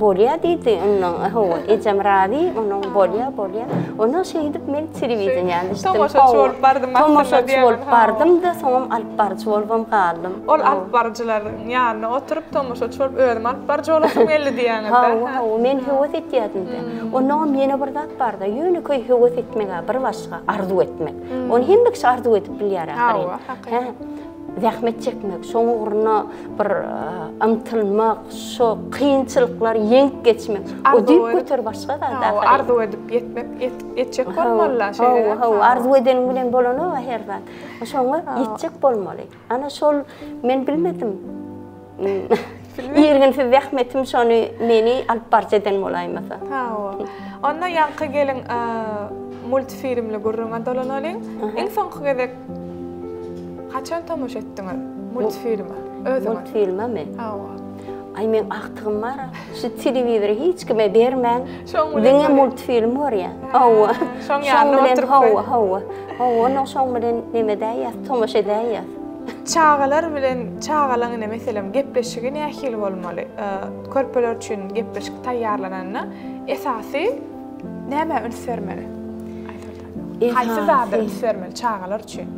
bolýar diýdi, onda hawa, ejem razy, onda bolýar, bolýar. Onda şeýdip men telewideniýä düşdüm. Tomaşaçy bolup bardym aslynda diýýär. Tomaşaçy bolup bardym-da, soňam alyp baryjy bolubam galdym. Ol alyp baryjylaryň ýanynda oturyp, tomaşaçy bolup özüm alyp baryjy bolasym geldi diýýäňiz-dä. Hawa, hawa, men höwes etýärdim-de. Onnoňam ýene bir zat bar-da, ýönekeý höwes etmek-ä bir başga, arzuw etmek. Ony hemme kişi arzuw edip bilýär ahyryn. Hawa, hakykat. Hä, zähmet çekmek, şoň ugruna bir ymtylmak, şo kynçylyklary ýeňip geçmek, o düýpgöter başga zat ahyryn. Hawa, arzuw edip ýetmek, ýetjek bolmaly-la şeýle. Hawa, hawa, arzuw edeniň bilen bolanok-a her zat. Şoňa ýetjek bolmaly. Ana şol men bilmedim. Irginsiz zähmetim şony meni alyp baryjy eden bolaýmasa. Hawa. Onda ýaňky gelin multfilmli gürrüňe dolanalyň. Iň soňky gezek haçan tomaşa etdiňiz multfilme özüňiz? Multfilmemi? Hawa. Aý meň agtygym bar. Şu telewizory hiç kime bermän, diňe multfilm görýär. Hawa. Şoň ýanynda oturyp. Hawa, hawa. Hawa, onnoň şoň bilen neme edäýýäs, tomaşa edäýýäs. Çagalar bilen, çagalaň ine meselem gepleşigi nähili bolmaly? Körpeler üçin gepleşik taýýarlananda esasy nämä üns bermeli? Aýsoltan. Haýsy zada üns bermeli çagalar üçin?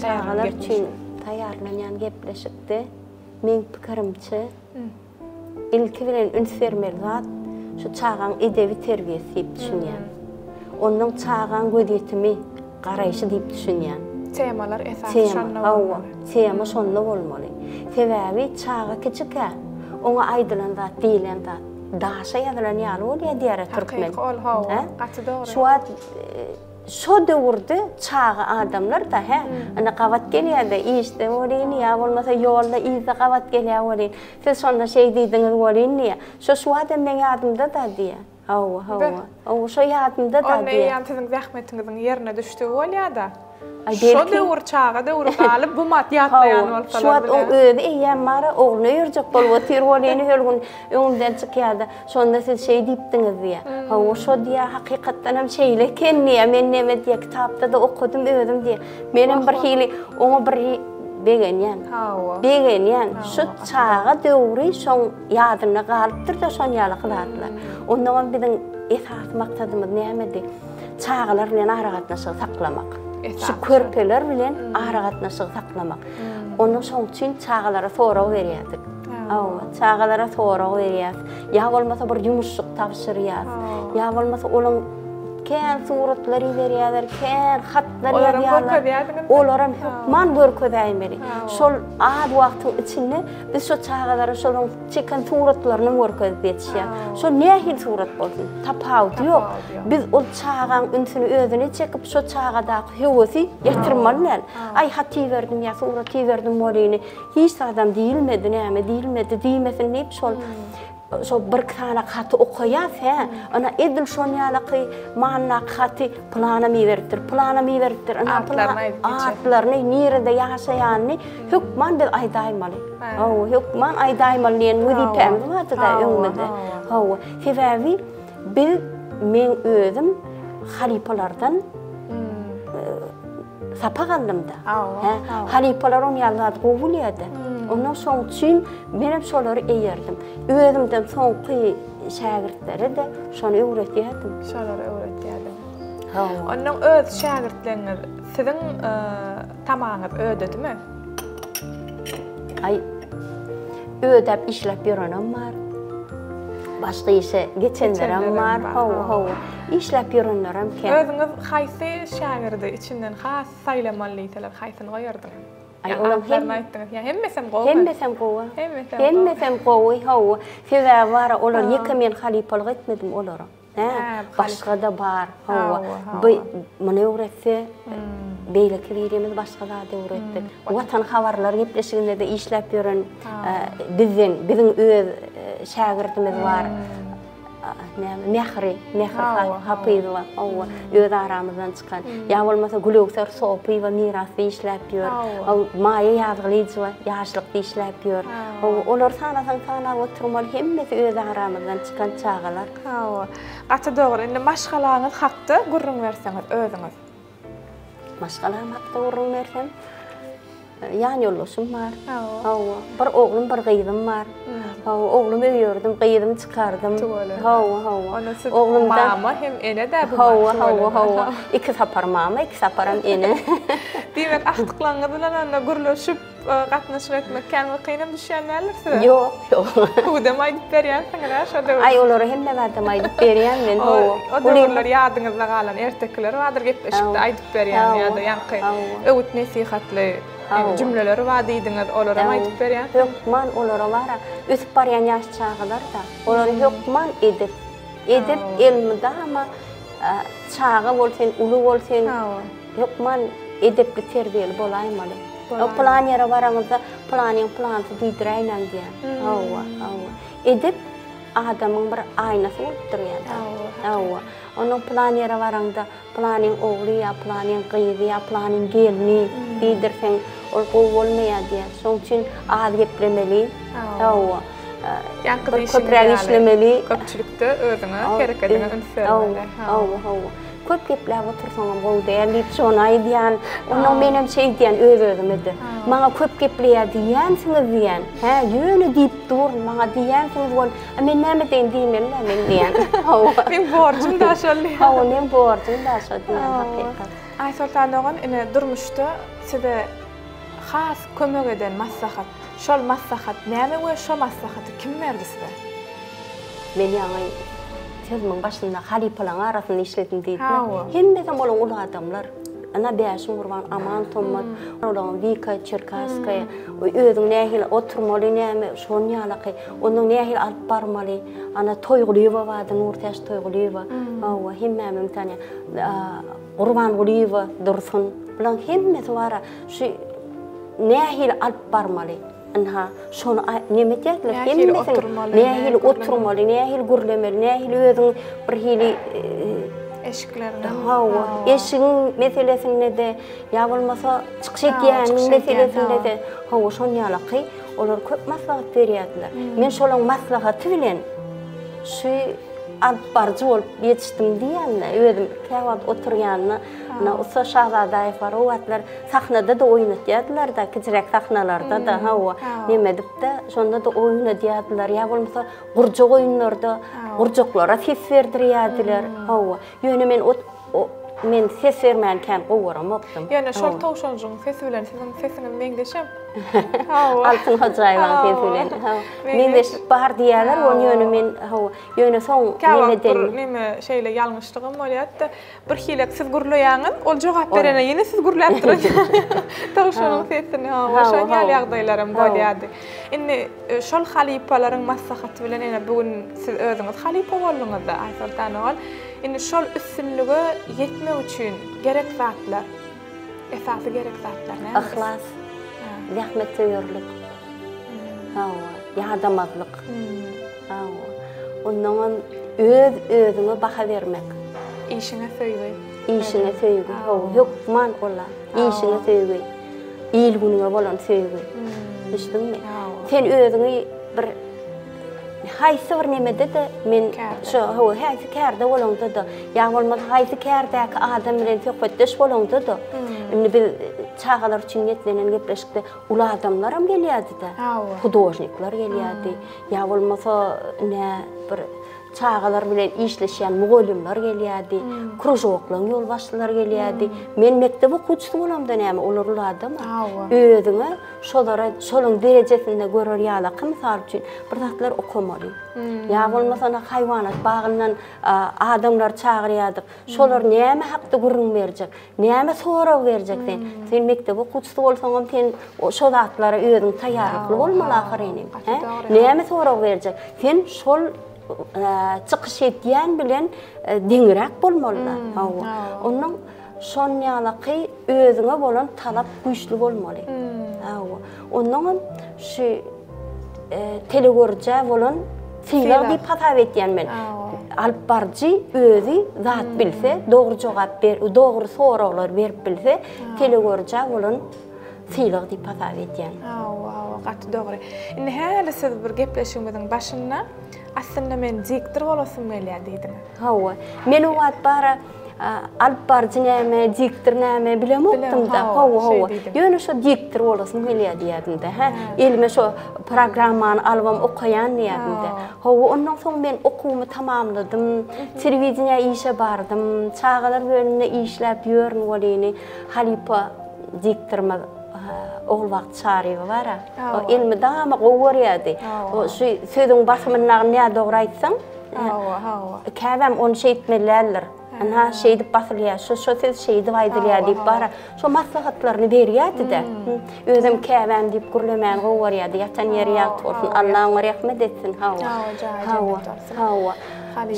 Çagalar üçin taýýarlanýan gepleşikde meň pikirimçe Ilki bilen üns bermeli zat şu çagaň edebi terbiýesi diýip düşünýän. Onnoň çagaň gözýetimi, garaýşy diýip düşünýän. Temalar esasy şonda bolmaly. Hawa, tema şonda bolmaly. Sebäbi çaga kiçikä oňa aýdylan zat, diýlen zat daşa ýazylan ýaly bolýar diýýär türkmen. Hakyky ol, hawa, gaty dogry. Şu wagt Şo döwürde çaga adamlar-da, hä, ine gabat gelýär-de, işde welin ýa bolmasa ýolda, yzda gabat gelýär welin, siz şonda şeý diýdiňiz welin diýýär. Şo şu wagtam meň ýadymda-da diýýär. Hawa, hawa. Hawa, şo ýadymda-da Onda diýýär. eýýäm siziň zähmetiňiziň ýerine düşdügi bolýar-da. Aý, Şo belki. döwür, çaga döwri galyp, bu mat ýatlaýan Hawa, bolsalar şu wagt oň bile. özi eýýäm bar-a, ogluny öýerjek bolup otyr welin, her gün öňümden çykýar-da. Şonda siz şeý diýipdiňiz diýýär. Hawa, şo diýýär, hakykatdanam şeýle eken diýýär. Men neme diýýär, kitapda-da okadym özüm diýýär. Menem bir hili oňa bir begenýän. Hawa. Begenýän. Şu çaga döwri şoň ýadynda galypdyr-da şon ýaly zatlar. Onnoňam biziň esasy maksadymyz nämedi? çagalar bilen aragatnaşygy saklamak. Şu körpeler bilen aragatnaşygy saklamak. Ondan şoň üçin çagalara sorag berýärdik. Hawa, çagalara sorag berýäs. Ýa bolmasa bir ýumuşjyk tabşyrýas. Ýa bolmasa olaň kän suratlar iberýärler, kän hatlar ýazýarlar. Olaram hökman görkezäýmeli. Şol az wagtyň içinde biz şo çagalara şolaň çeken suratlaryny görkezip ýetişýär. Şol nähili surat bolsun, tapawudy ýok. Biz ol çagaň ünsüni özüne çekip, şo çagadaky höwesi ýatyrmaly däl. Aý, hat iberdim ýa surat iberdim welin, hiç zadam diýilmedi, näme diýilmedi diýmesin diýip, şol şo birki sany haty okaýas, hä, ana edil şon ýalaky manydaky haty pylanam iberipdir, pylanam iberipdir, ynha pylan atlaryny, nirede ýaşaýanyny hökman biz aýdaýmaly. Hawa, hökman aýdaýmaly diýen wezipämiz bardy-da öňümizde. Hawa, sebäbi biz, meň özüm halypalardan sapak aldym-da. Hä, halypalar on ýaly zady gowy bilýärdi. Ondan şoň üçin menem şolary eýerdim. Özümden soňky şägirtlere-de şony öwredýärdim. Şolary öwredýärdiň. Hawa. Ondan öz şägirtleriňiz siziň tamaňyz ödedimi? Aý, ödäp işläp ýörenem bar. Başga işe geçenlerem bar. Hawa, hawa. Işläp ýörenlerem kän. Özüňiz haýsy şägirdi içinden has saýlamaly diýseler, haýsyny goýardyňyz? Aý, olaň hem aýtdyňyz. Ýa hemmesem gowy. Hemmesem gowy. Hemmesem gowy. Hemmesem gowy, hawa. Sebäbi bar, olar ýeke men halypalyk etmedim olara. Hä, başga-da bar. Hawa. Bu muny öwretse, beýleki birimiz başga zat öwretdik. Watan habarlar gepleşiginde-de işläp ýören bizden, biziň öz şägirdimiz bar. Näme, Mähri, Mähri Hapyzowa, hawa, öz aramyzdan çykan. Ýa bolmasa Gülöwser Sopyýewa Mirasda işläp ýör. Maýa Ýazgylyjowa Ýaşlykda işläp ýör. Hawa, olary sanasaň sanap oturmaly, hemmesi öz aramyzdan çykan çagalar. Hawa, gaty dogry. Indi maşgalaňyz hakda gürrüň berseňiz özüňiz. Maşgalam hakda gürrüň bersem, ýan ýoldaşym bar. Hawa, bir oglum, bir gyzym bar. Hawa, oglumy öýerdim, gyzymy çykardym. Hawa, hawa. Onda siz mama hem ene-dä bu Hawa, hawa, hawa. Iki sapar mama, iki saparam ene. Diýmek, agtyklaryňyz bilen onda gürleşip, gatnaşyk etmek kän bir kynam düşýän däldir size? Ýok, ýok. Hüwdem aýdyp berýänsiňiz-ä şo döwür. Aý, olary hemme zadam aýdyp berýän men, hawa. O döwürler ýadyňyzda galan ertekiler bardyr, gepleşikde aýdyp berýän ýa-da ýaňky öwüt-nesihatly jümleler bar diýdiňiz, olaram aýdyp berýänsiňiz. Hökman olara bar-a, ösüp barýan ýaş çagalar-da, olary hökman edep, edep elmydama çaga bol sen, uly bol sen, hökman edepli, terbiýeli bolaýmaly. O pylan ýere baraňyzda pylanyň pylansy diýdiräýmäň diýýän. Hawa, hawa. Edep adamyň bir aýnasy bolup durýar-da. Hawa. Onuň pylan ýere baraňda pylanyň ogly ýa pylanyň gyzy ýa pylanyň gelni diýdirseň, ol gowy bolmaýar diýýär. Şonuň üçin az geplemeli. Hawa. Ýaňky Bir diýşiňiz köpräk ýaly, işlemeli. köpçülikde özüňe, herekediňe üns bermeli. Hawa, hawa. Köp gepläp otursaňam gowy däl diýip şony aýdýan. Onnoň menem şeýdýän öz-özüme-de. Maňa köp gepleýär diýýänsiňiz diýýän. Hä, ýöne diýip dur, maňa diýýänsiňiz bol. A men näme edeýin diýmeli-dä men diýýän. Hawa. Meň borjum-da şol diýýän. Hawa, meň borjum-da şo diýýän hakykat. Aýsoltan dogan, ine durmuşda size has kömek eden maslahat, şol maslahat näme we şo maslahaty kim berdi size? Men ýaňy sözümiň başynda halypalaryň arasynda işledim diýdim. Hemmesem olaň uly adamlar. Ana Bäşim Gurban, Aman Hommat, olaň Wika Çerkasskaýa, özüň nähili oturmaly näme, şon ýalaky, ondan nähili alyp barmaly. Ana Toýgulyýewa bardy, Nurtäç Toýgulyýewa. Hawa, hemmämem tanýan. Gurbangulyýewa Dursun. Bulaň hemmesi bar-a, şu nähili alyp barmaly. Ynha, şony neme etýärdiler? Nähili oturmaly, nähili oturmaly, nähili gürlemeli, nähili özüň bir hili eşikleriň. Hawa, eşigiň meselesinde-de, ýa bolmasa çykyş edýäniň meselesinde-de, hawa, şon ýalaky olar köp maslahat berýärdiler. Men şolaň maslahaty bilen şu alyp baryjy bolup ýetişdim diýýän-de, özüm käwagt oturýanda, ynha, Ussa Şahzadaýew bar, o wagtlar Sahnada-da oýnatýardylar-da, kiçiräk sahnalarda-da, hawa, neme edip-de, şonda-da oýnadýardylar. Ýa bolmasa gurjak oýunlarda gurjaklara ses berdirýärdiler, hawa. Ýöne men o. Men ses bermäni kän gowy göremokdym. Ýöne şol towşanjygyň sesi bilen siziň sesiňiz meňzeşem. Hawa. Altyn Hojaýewanyň sesi bilen. Meňzeşlik bar diýýärler, ony ýöne men hawa, ýöne soň neme eden. Käwagt bir neme şeýle ýalňyşlygam bolýar-da. Bir hilek siz gürleýäňiz, ol jogap berene ýene siz gürläp duran towşanyň sesini, hawa, şon ýaly ýagdaýlaram bolýardy. Indi şol halypalaryň maslahaty bilen ene bu gün siz özüňiz halypa bolduňyz-da, Aýsoltan ogul. Indi şol üstünlige ýetmek üçin gerek zatlar, esasy gerek zatlar näme? Yhlas, zähmetsöýerlik, hawa, ýadamazlyk. Hawa. Onnoňam öz-özüňe baha bermek. Işiňe söýgi. Işiňe söýgi. Hawa, hökman ola. Işiňe söýgi. Il-günüňe bolan söýgi. Düşdüňmi? Sen özüňi bir haýsy bir nemede-de men şo hawa, haýsy kärde bolaňda-da, ýa bolmasa haýsy kärdäki adam bilen söhbetdeş bolaňda-da, indi biz çagalar üçin niýetlenen gepleşikde uly adamlaram gelýärdi-de. Hudožnikler gelýärdi. Ýa bolmasa nä bir çagalar bilen işleşýän mugallymlar gelýärdi, kružoklaryň ýolbaşçylary gelýärdi. Men mekdep okuwçysy bolamda näme, olar uly adam. Özüňe şolara şolaryň derejesinde görer ýalaky mysal üçin bir zatlar okamaly. Ýa bolmasa haýwanat bagyndan adamlary çagyrýardyk. Şolar näme hakda gürrüň berjek? Näme sorag berjek sen? Sen mekdep okuwçysy bolsaňam sen şo zatlara özüň taýýarlykly bolmaly ahyryny. Hä? Näme sorag berjek? Sen şol çykyş edýän bilen deňiräk bolmaly-da. Hawa. Onnoň şon ýalaky özüňe bolan talap güýçli bolmaly. Hawa. Onnoňam şu telegörüjä bolan sylag diýip hasap etýän men. Alyp baryjy özi zat bilse, dogry jogap ber, dogry soraglar berip bilse, telegörüjä bolan sylag diýip hasap edýän. Hawa, hawa, gaty dogry. Indi häli siz bir gepleşigimiziň başynda aslynda men diktor bolasym gelýär diýdiňiz. Hawa. Men o wagt bara alyp baryjy näme, diktor näme bilemokdym-da. Hawa, hawa. Ýöne şo diktor bolasym gelýär diýýärdim-de. Hä, elime şo programmany alybam okaýan diýýärdim-de. Hawa, ondan soň men okuwymy tamamladym. Telewideniýä işe bardym. Çagalar bölüminde işläp ýörün welin, halypa diktorymyz Ogulbagt Çaryýewa bar-a. O elmydama gowy görýärdi. O şu sözüň basymyny nädogry aýtsaň, Hawa, hawa. Käbäm ony şeýtmeli däldir. Ynha, şeýdip basylýar, şu şu söz şeýdip aýdylýar diýip bara, şo maslahatlaryny berýärdi-de. Özem käbäm diýip gürlemäni gowy görýärdi. Ýatan ýeri ýagty bolsun, Alla oňa rehmet etsin. Hawa. Hawa, jaýy jennet bolsun. Hawa.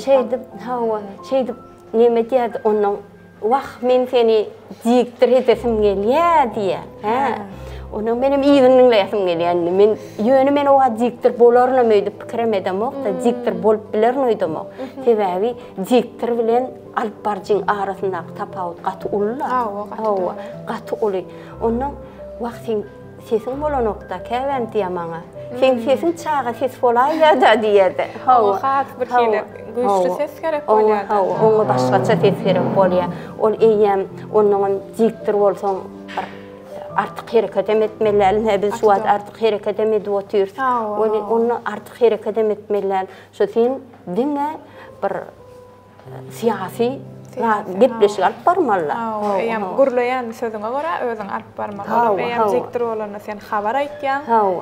Şeýdip, hawa, şeýdip neme diýerdi, onnoň Wah, men seni dikdir edesim gelýä diýýä. Hä? Onuň menem yzyny diňläsim gelýä indi. Men ýöne men oňa dikdir bolarynam öýdüp pikirem edemok-da, dikdir bolup bilerin öýdemok. Sebäbi dikdir bilen alyp baryjyň arasyndaky tapawut gaty uly-la. Hawa, gaty dogry. Gaty uly. Onnoň wah seň Sesiň bolanokda, käbäm diýýär maňa. Seň sesiň çaga sesi bolaýýa-da diýýär-de. Hawa. Oňa has bir hili güýçli ses gerek bolýar-da. Hawa, oňa başgaça ses gerek bolýar. Ol eýýäm onnoňam diktor bolsaň bir artyk hereketem etmeli däl. Ine biz şu wagt artyk hereketem edip otyrys. Hawa. Onda artyk hereketem etmeli däl. Şo sen diňe bir syýasy gepleşik alyp barmalylar. Hawa, eýýäm gürleýän sözüňe görä özüň alyp barmaly. Olam eýýäm diktor bolanda sen habar aýtýaň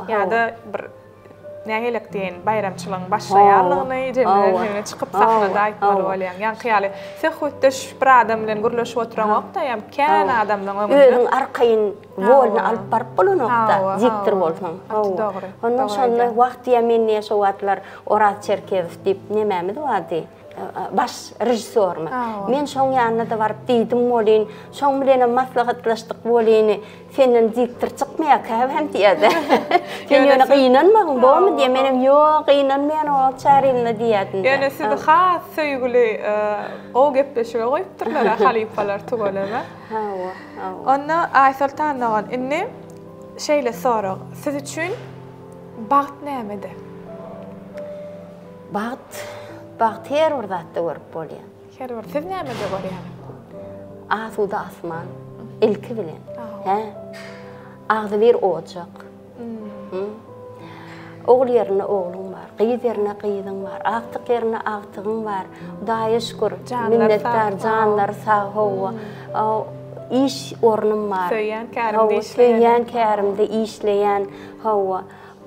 ýa-da bir nägelek diýen baýramçylygyň başlaýanlygyny jemgyýetçilige çykyp sahnada aýtmaly bolýaň. Ýaňky ýaly söhbetdeş bir adam bilen gürleşip oturaňok-da, ýa kän adamlaň öňünde. Özüň arkaýyn wolny alyp baryp bolanok-da, diktor bolsaň. Gaty dogry. Ondan şonda wah diýýän men diýýän şo wagtlar Oraz Çerkezow diýip nemämiz bardy, baş režissýorymyz. Men şoň ýanyna-da baryp diýdim welin, şoň bilenem maslahatlaşdyk welin, senden diktor çykmaýar käbäm diýýär-de. Sen ýöne gynanmagyn, bormy diýýär. Menem ýok, gynanmaýan Oraz Çaryýewna diýýärdim-de. Ýöne sizi has söýgüli gowy gepleşige goýupdyrlar-a halypalar tüweleme. Hawa, hawa. Onda Aýsoltan dogan, indi şeýle sorag, siz üçin Bagt nämede? Bagt, bagty her bir zatda görüp bolýar. Her bir, siz nämede görýäňiz? Asuda asman, ilki bilen. Hä? Agzybir ojak. Ogul ýerinde ogluň bar. Gyz ýerine gyzyň bar, agtyk ýerine agtygyň bar. Hudaýa şükür, minnetdar, janlary sag, hawa. Iş ornum bar. Söýýän kärimde işleýän. Söýýän kärimde işleýän, hawa.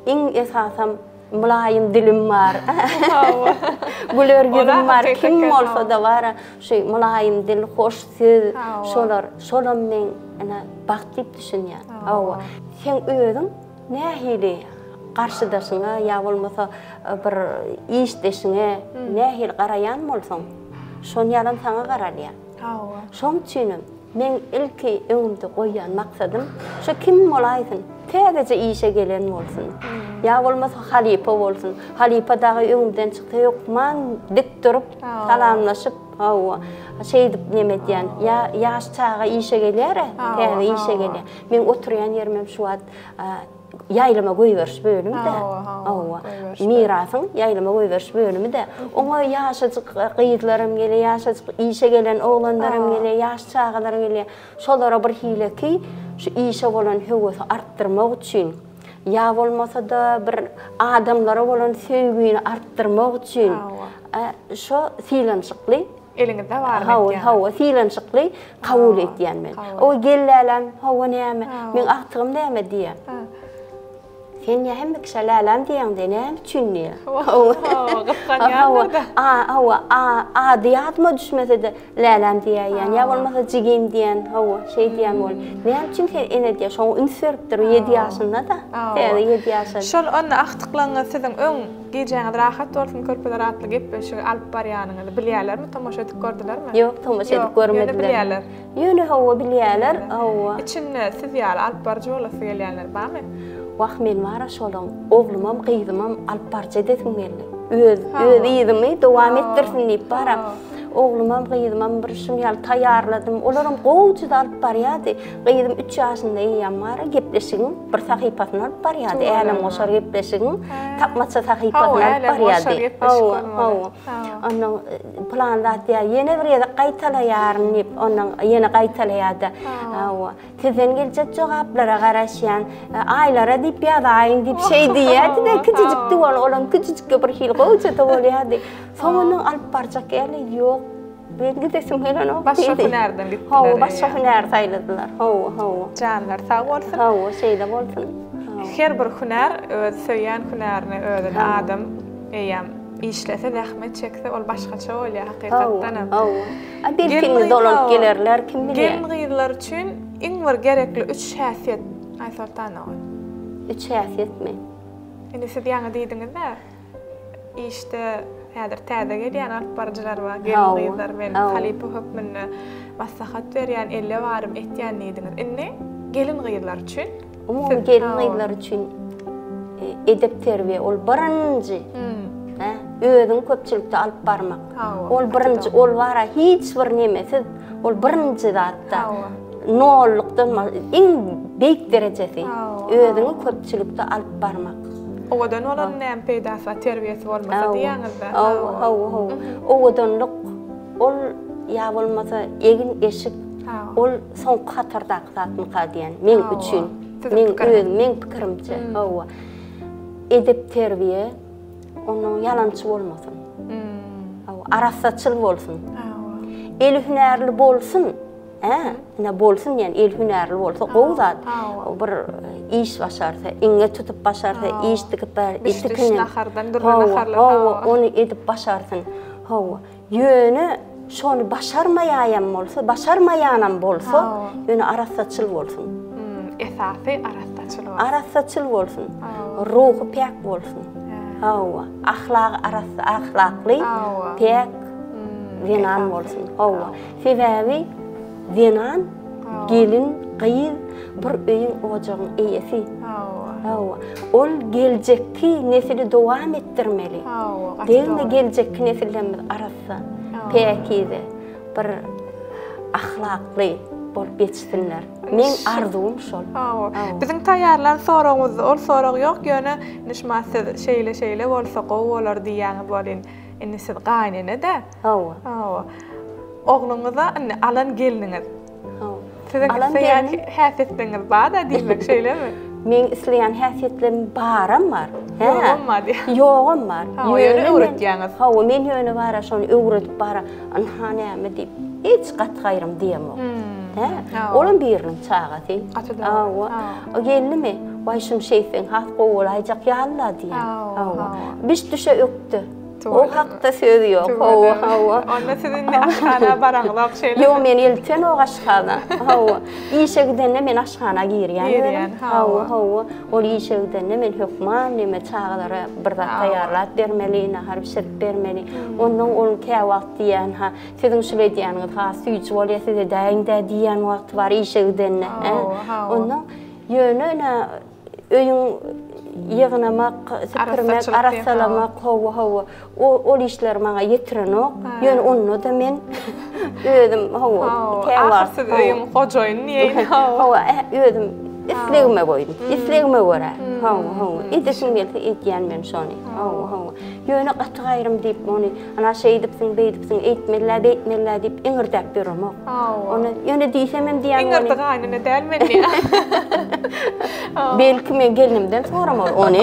Iň esasam mylaýym dilim bar. Hawa. Güler ýüzüm bar. Kim bolsa-da bar, şu mylaýym dil, hoş söz, şolar, şolam meň ine bagt diýip düşünýän. Hawa. Seň özüň nähili garşydaşyňa ýa bolmasa bir işdeşiňe nähili garaýan bolsaň, şon ýalam saňa garalýar. Hawa. Şoň üçinem meň ilki öňümde goýýan maksadym, şo kim bolaýsyn, täzeje işe gelen bolsun, ýa bolmasa halypa bolsun, halypa dagy öňümden çyksa hökman dik durup, salamlaşyp, hawa, şeýdip neme edýän. Ýa ýaş çaga işe gelýär-ä, täze işe gelýär. Meň oturýan ýerimem şu wagt ýaýlyma goýberiş bölümi-de. Hawa, Mirasyň ýaýlyma goýberiş bölümi-de. Oňa ýaşajyk gyzlaram gelýär, ýaşajyk işe gelen oglanlaram gelýär, ýaş çagalar gelýär. Şolara bir hileki şu işe bolan höwesi artdyrmak üçin, ýa bolmasa-da bir adamlara bolan söýgini artdyrmak üçin şo sylanyşykly Eliňizde baryny etýäňiz. Hawa, hawa, sylanyşykly kabul etýän men. O gel läläm, hawa näme, meň agtygym näme diýýär. Sen ýa hemme kişä läläm diýýäň diýýär, näme üçin diýýär. Hawa, gysganýandyr-da. Hawa, ady ýadyma düşmese-de läläm diýäýýän, ýa bolmasa jigim diýen, hawa, şeý diýen bol. Näme üçin sen ene diýýär, şoňa üns beripdir, ýedi ýaşynda-da, täze ýedi ýaşa. Şol onda agtyklaryňyz siziň öň Gijäňiz rahat bolsun körpeler atly gepleşigi alyp barýanyňyzy bilýärlermi tomaşa edip gördülermi? Ýok tomaşa edip görmediler. Ýöne bilýärler. Ýöne hawa bilýärler hawa. Içinde siz ýaly alyp baryjy bolasy gelýänler barmy? Wah men bara şolaň oglumam gyzymam alyp baryjy edesim geldi. Öz öz yzymy dowam etdirsin diýip bara. Oglumam gyzymam bir şuny ýaly taýýarladym. Olaram gowjyda alyp barýardy. Gyzym üç ýaşynda eýýäm bara gepleşigiň bir sahypasyny alyp barýardy. Älemgoşar gepleşigiň tapmaça sahypasyny alyp barýardy. Hawa, hawa. Ondan pylan zat diýýär, ýene bir gezek gaýtalaýaryn diýip, ondan ýene gaýtalaýardy. Hawa. Sizden geljek jogaplara garaşýan. Aýlara diýip ýazaýyň diýip şeý diýýärdi-de, kiçijikdi ol, olam kiçijikge bir hili gowja-da bolýardy. Soň ondan alyp barjak ýaly ýok. Men gidesim gelenok Başga hünärden gitdiler. Hawa, başga hünär saýladylar. Hawa, hawa. Janlary sag bolsun. Hawa, şeýle bolsun. Her bir hünär öz söýýän hünärine özüni adam eýýäm işlese, zähmet çekse ol başgaça bolýar hakykatdanam. Hawa, hawa. A belki indi dolanyp gelerler, kim bilýär. Gelin-gyzlar üçin iň bir gerekli üç häsiýet Aýsoltan dogan. Üç häsiýetmi? Indi siz ýaňy diýdiňiz-dä. Işde häzir täze gelýän alyp baryjylar bar, gelin-gyzlar men halypa hökmünde maslahat berýän, elle barym etýän diýdiňiz. Indi gelin-gyzlar üçin Umumy gelin-gyzlar üçin edep-terbiýe ol birinji. Hä? Özüňi köpçülikde alyp barmak. Ol birinji, ol bara hiç bir nemesiz, ol birinji zatda. Nollukdan iň beýik derejesi özüňi köpçülikde alyp barmak. Owadan bolanyň näme peýdasy bar, terbiýesi bolmasa diýýäňiz-dä. Hawa, hawa, hawa. Owadanlyk ol ýa bolmasa egin-eşik ol soňky hatardaky zatmyka diýýän meň üçin. Meň öz meň pikirimçe. Hawa. Edep-terbiýe ondan ýalançy bolmasyn. Hawa, arassaçyl bolsun. Eli hünärli bolsun. Hä, ine bolsun diýen el hünärli bolsa gowy zat. Bir iş başarsa, iňňe tutup başarsa, iş dikip ber, tikin. Nahardan dürli naharlar. Hawa, ony edip başarsyn. Hawa. Ýöne şony başarmaýaýam bolsa, başarmaýanam bolsa, ýöne arassaçyl bolsun. Esasy arassaçyl bolsun. Arassaçyl bolsun. Ruhy päk bolsun. Hawa, ahlagy arassa, ahlakly, päk zenan bolsun. Hawa. Sebäbi zenan, gelin, gyz bir öýüň, ojagyň eýesi. Hawa. Hawa. Ol geljekki nesili dowam etdirmeli. Hawa. Degme geljekki nesillerimiz arassa, päkize, bir ahlakly bolup ýetişsinler. Meň arzuwym şol. Hawa. Biziň taýýarlan soragymyzda ol sorag ýok, ýöne indi şumat siz şeýle-şeýle bolsa gowy bolar diýýäňiz welin, indi siz gaýynene-de Hawa. Hawa. Ogluňyza indi alan gelniňiz. Hawa. Siziň Alan isleýän gelnim. häsiýetleriňiz bar-da diýmek, şeýlemi? Meň isleýän häsiýetlerim baram bar. Hä. Ýogam bar diýýär. Ýogam bar. Hawa, ýöne öwretýäňiz. Hawa, men ýöne bara şony öwredip bara, ynha näme diýip, hiç gaty-gaýrym diýemok. Hä. Olam biriniň çagasy. Gaty dogry. Hawa. Geldimi? Waý, şuny şeýtseň has gowy bolaýjak ýaly-la diýýän. Hawa. Biş düşe ökde. O hakda söz ýok. Hawa, hawa. Onda siz indi aşhana baraňyzok şeýlemi? Ýok, meni eltenok aşhana. Hawa. Işe gidende men aşhana girýän özüm. Girýän, hawa. Hawa, hawa. Ol işe gidende men hökman neme çagalara bir zat taýýarlap bermeli, nahar bişirip bermeli. Onnoň ol käwagt diýýän, ha, siziň şul edýäniňiz has süýji bolýar, siz edäýiň-dä diýýän wagty bar işe gidende. Hawa, hawa. Onnoň ýöne ine Öýüň ýygnamak, süpürmek, arassalamak, hawa, hawa. Ol işler maňa ýetirenok. Ýöne onda-da men özüm, hawa, käwagt. Ahyr siz öýüň hojaýyny diýeýin, hawa. Hawa, özüm islegime goýdum. Islegime görä. Hawa, hawa. Edesim gelse edýän men şony. Hawa, hawa. Ýöne gaty gaýrym diýip ony, ana şeýdipsiň, beýdipsiň, eýtmeli-dä, beýtmeli-dä diýip iňirdäp ýöremok. Ony ýöne diýsemem diýýän ony. Iňirdi gaýnene däl men diýýän. Belki men gelnimden soramaly ony.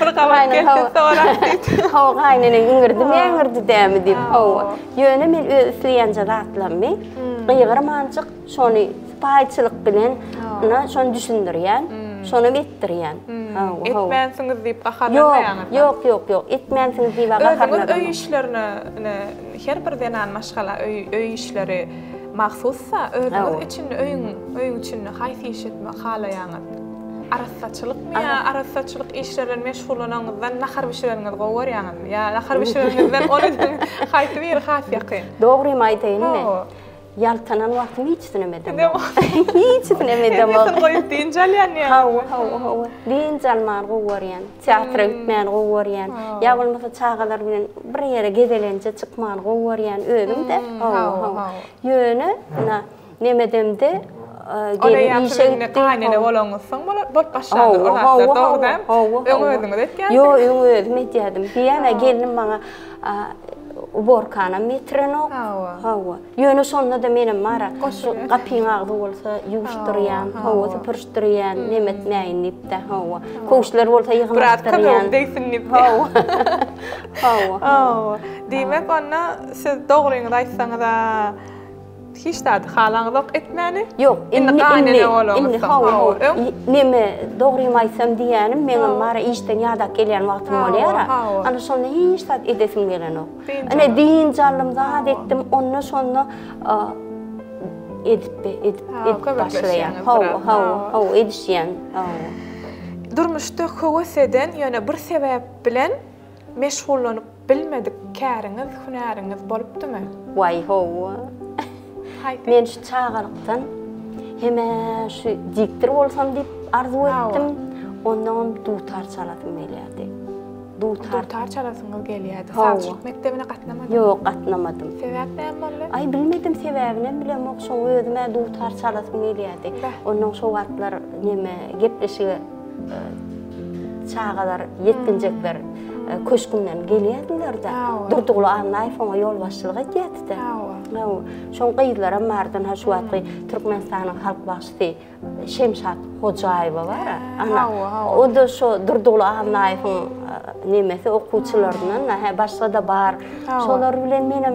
Bir gabat gelse sorap diýip. Hawa, gaýneneň iňirdimi, iňirdi dämi diýip. Hawa. Ýöne men öz isleýänje zatlarymy gygyrmanjyk Şony sypaýyçylyk bilen ynha şony düşündirýän, şonam etdirýän. Hawa, hawa. Etmänsiňiz diýip gaharlanmaýaňyz. Ýok, ýok, ýok, etmänsiňiz diýip gaharlanamok. Özüňiz öý işlerine ine her bir zenan maşgala öý öý işleri mahsusda, özüňiz içinde öýüň öýüň içinde haýsy işi etmegi halaýaňyz? Arassaçylykmy ýa arassaçylyk işleri bilen meşgullanaňyzdan nahar bişireniňizi gowy görýäňizmi? Ýa nahar bişireniňizden ony haýsy biri has ýakyn? Dogrymy aýdaýynmy? Ýaltanan wagtym hiçisinem edemok. Hiçisinem edemok. Hemmesini goýup dynç alýan ýaly. Hawa, hawa, hawa. Dynç almany gowy görýän. Teatra gitmäni gowy görýän. Ýa bolmasa çagalar bilen bir ýere gezelenje çykmany gowy görýän özüm-de. Hawa, hawa. Ýöne, ynha, nemedemde gelin işe gitdi. Gaýynene bolaňyzsoň bolup başlandyr ol zatlar, dogry däl? Öň özüňiz etýärdiňiz? Ýok, öň özüm edýärdim. Diýýän-ä gelnim maňa uborkanam ýetirenok. Hawa. Hawa. Ýöne şonda-da menem bar-a, şu gapyň agzy bolsa ýuwuşdyrýan, hawa, süpürişdirýän, neme etmäýin diýip-de, hawa. Köwüşler bolsa Biraz ýygnaşdyrýan. kömegim degsin diýip. Hawa. Hawa. Hawa. Diýmek, onda siz dogryňyzy aýtsaňyz-a, Hiç zady halaňyzok etmäni. Ýok, indi gaýynene bolaňyzsoň. Indi hawa, hawa. Neme, dogrymy aýtsam diýýänim, meňem bar-a işden ýadap gelýän wagtym bolýar-a. Ana şonda hiç zat edesim gelenok. Ine dynç aldym, zat etdim, onda şonda edip, edip, edip başlaýan. Hawa, hawa, hawa, edişýän. Hawa. Durmuşda höwes eden, ýöne bir sebäp bilen Meşgullanyp bilmedik käriňiz, hünäriňiz bolupdymy? Waý, hawa. Haýsy? Men şu çagalykdan hem-ä şu diktor bolsam diýip arzuw etdim. Ondanam dutar çalasym gelýärdi. Dutar. Dutar çalasyňyz gelýärdi. Hawa. Sazçylyk mekdebine gatnamadyňyz? Ýok, gatnamadym. Sebäp näme boldy? Aý, bilmedim, sebäbinem bilemok. Şoň özüm-ä dutar çalasym gelýärdi. Beh. Onnoň şo wagtlar neme, gepleşige Çagalar, ýetginjekler köşgünden gelýärdiler-de. Durdyguly Annaýew oňa ýolbaşçylyk edýärdi-de. Hawa. Şoň gyzlaram bardy, ynha şu wagtky Türkmenistanyň halk bagşysy Şemşat Hojaýewa bar-a. Ana, o-da şo Durdyguly Annaýewiň nemesi, okuwçylaryndan, hä, başga-da bar. Şolar bilen menem